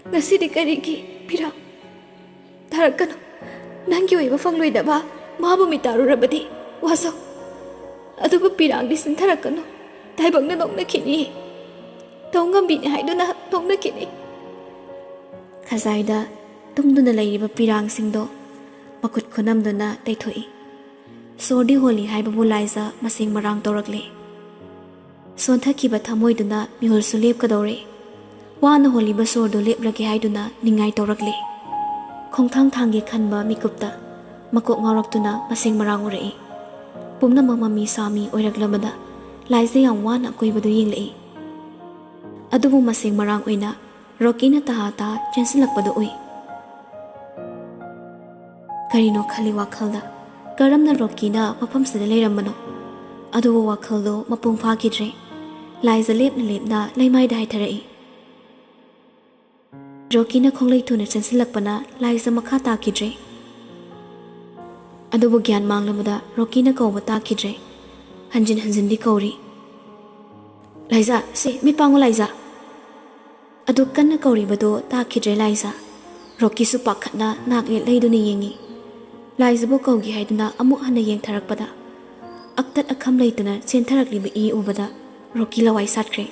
ꯉꯁꯤꯗꯤ ꯀꯔꯤꯒꯤ ꯄꯤꯔꯥꯡ? ꯇꯥꯔꯛꯀꯅꯨ꯫ ꯅꯪꯒꯤ ꯑꯣꯏꯕ ꯐꯪꯂꯣꯏꯗꯕ ꯃꯥꯕꯨ ꯃꯤꯇꯥꯔꯨꯔꯕꯗꯤ ꯋꯥꯖꯧ꯫ ꯑꯗꯨꯕꯨ ꯄꯤꯔꯥꯡꯗꯤ ꯆꯤꯟꯊꯔꯛꯀꯅꯨ꯫ ꯇꯥꯏꯕꯪꯅ ꯅꯣꯛꯅꯈꯤꯅꯤ꯫ ꯇꯧ ꯉꯝꯕꯤꯅꯤ ꯍꯥꯏꯗꯨꯅ ꯅꯣꯛꯅꯈꯤꯅꯤ꯫" ꯈꯖꯥꯏꯗ ꯇꯨꯝꯗꯨꯅ ꯂꯩꯔꯤꯕ ꯄꯤꯔꯥꯡꯁꯤꯡꯗꯣ ꯃꯈꯨꯠ ꯈꯨꯅꯝꯗꯨꯅ ꯇꯩꯊꯣꯛꯏ꯫ ꯁꯣꯔꯗꯤ ꯍꯣꯜꯂꯤ ꯍꯥꯏꯕꯕꯨ ꯂꯥꯏꯖ ꯃꯁꯦꯡ ꯃꯔꯥꯡ ꯇꯧꯔꯛꯂꯦ꯫ ꯁꯣꯟꯊꯈꯤꯕ ꯊꯃꯣꯏꯗꯨꯅ ꯃꯤꯍꯨꯜꯁꯨ ꯂꯦꯞꯀꯗꯧꯔꯦ꯫ ꯋꯥꯅ ꯍꯣꯜꯂꯤꯕ ꯁꯣꯔꯗꯨ ꯂꯦꯞꯂꯒꯦ ꯍꯥꯏꯗꯨꯅ ꯅꯤꯡꯉꯥꯏ ꯇꯧꯔꯛꯂꯦ꯫ ꯈꯣꯡꯊꯥꯡ ꯊꯥꯡꯒꯦ ꯈꯟꯕ ꯃꯤꯀꯨꯞꯇ ꯃꯀꯣꯛ ꯉꯥꯎꯔꯛꯇꯨꯅ ꯃꯁꯦꯡ ꯃꯔꯥꯡ ꯎꯔꯛꯏ꯫ ꯄꯨꯝꯅꯃꯛ ꯃꯃꯤ ꯁꯥꯃꯤ ꯑꯣꯏꯔꯛꯂꯕꯗ ꯂꯥꯏꯖ ꯌꯥꯝ ꯋꯥꯅ ꯑꯀꯣꯏꯕꯗꯨ ꯌꯦꯡꯂꯛꯏ꯫ ꯑꯗꯨꯕꯨ ꯃꯁꯦꯡ ꯃꯔꯥꯡ ꯑꯣꯏꯅ ꯔꯣꯀꯤꯅ ꯇꯍꯥ ꯇꯍꯥ ꯆꯦꯟꯁꯤꯜꯂꯛꯄꯗꯨ ꯎꯏ꯫ ꯀꯔꯤꯅꯣ ꯈꯜꯂꯤ ꯋꯥꯈꯜꯗ꯫ ꯀꯔꯝꯅ ꯔꯣꯀꯤꯅ ꯃꯐꯝꯁꯤꯗ ꯂꯩꯔꯝꯕꯅꯣ? ꯑꯗꯨꯕꯨ ꯋꯥꯈꯜꯗꯣ ꯃꯄꯨꯡ ꯐꯥꯈꯤꯗ꯭ꯔꯦ꯫ ꯂꯥꯏꯖ ꯂꯦꯞꯅ ꯂꯦꯞꯅ ꯂꯩꯃꯥꯏꯗ ꯍꯥꯏꯊꯔꯛꯏ꯫ ꯔꯣꯀꯤꯅ ꯈꯣꯡꯂꯩ ꯊꯨꯅ ꯆꯦꯟꯁꯤꯜꯂꯛꯄꯅ ꯂꯥꯏꯖ ꯃꯈꯥ ꯇꯥꯈꯤꯗ꯭ꯔꯦ꯫ ꯑꯗꯨꯕꯨ ꯒ꯭ꯌꯥꯟ ꯃꯥꯡꯂꯕꯗ ꯔꯣꯀꯤꯅ ꯀꯧꯕ ꯇꯥꯈꯤꯗ꯭ꯔꯦ꯫ ꯍꯟꯖꯤꯟ ꯍꯟꯖꯤꯟꯗꯤ ꯀꯧꯔꯤ꯫ "ꯂꯥꯏꯖ, ꯁꯦ, ꯃꯤꯠ ꯄꯥꯡꯉꯨ ꯂꯥꯏꯖ!" ꯑꯗꯨ ꯀꯟꯅ ꯀꯧꯔꯤꯕꯗꯨ ꯇꯥꯈꯤꯗ꯭ꯔꯦ ꯂꯥꯏꯖ꯫ ꯔꯣꯀꯤꯁꯨ ꯄꯥꯈꯠꯅ ꯅꯥꯛ ꯌꯦꯠ ꯂꯩꯗꯨꯅ ꯌꯦꯡꯉꯤ꯫ ꯂꯥꯏꯖꯕꯨ ꯀꯧꯒꯦ ꯍꯥꯏꯗꯨꯅ ꯑꯃꯨꯛ ꯍꯟꯅ ꯌꯦꯡꯊꯔꯛꯄꯗ, ꯑꯛꯇꯠ ꯑꯈꯝ ꯂꯩꯇꯅ ꯆꯦꯟꯊꯔꯛꯂꯤꯕ ꯏ ꯎꯕꯗ ꯔꯣꯀꯤ ꯂꯋꯥꯏ ꯁꯥꯠꯈ꯭ꯔꯦ꯫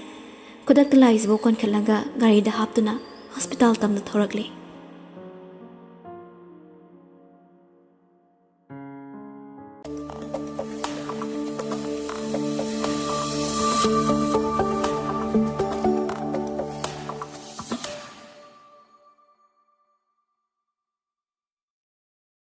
ꯈꯨꯗꯛꯇ ꯂꯥꯏꯖꯕꯨ ꯀꯣꯟꯈꯠꯂꯒ ꯒꯥꯔꯤꯗ ꯍꯥꯞꯇꯨꯅ ꯍꯣꯁꯄꯤꯇꯥꯜ ꯇꯝꯅ ꯊꯧꯔꯛꯂꯦ꯫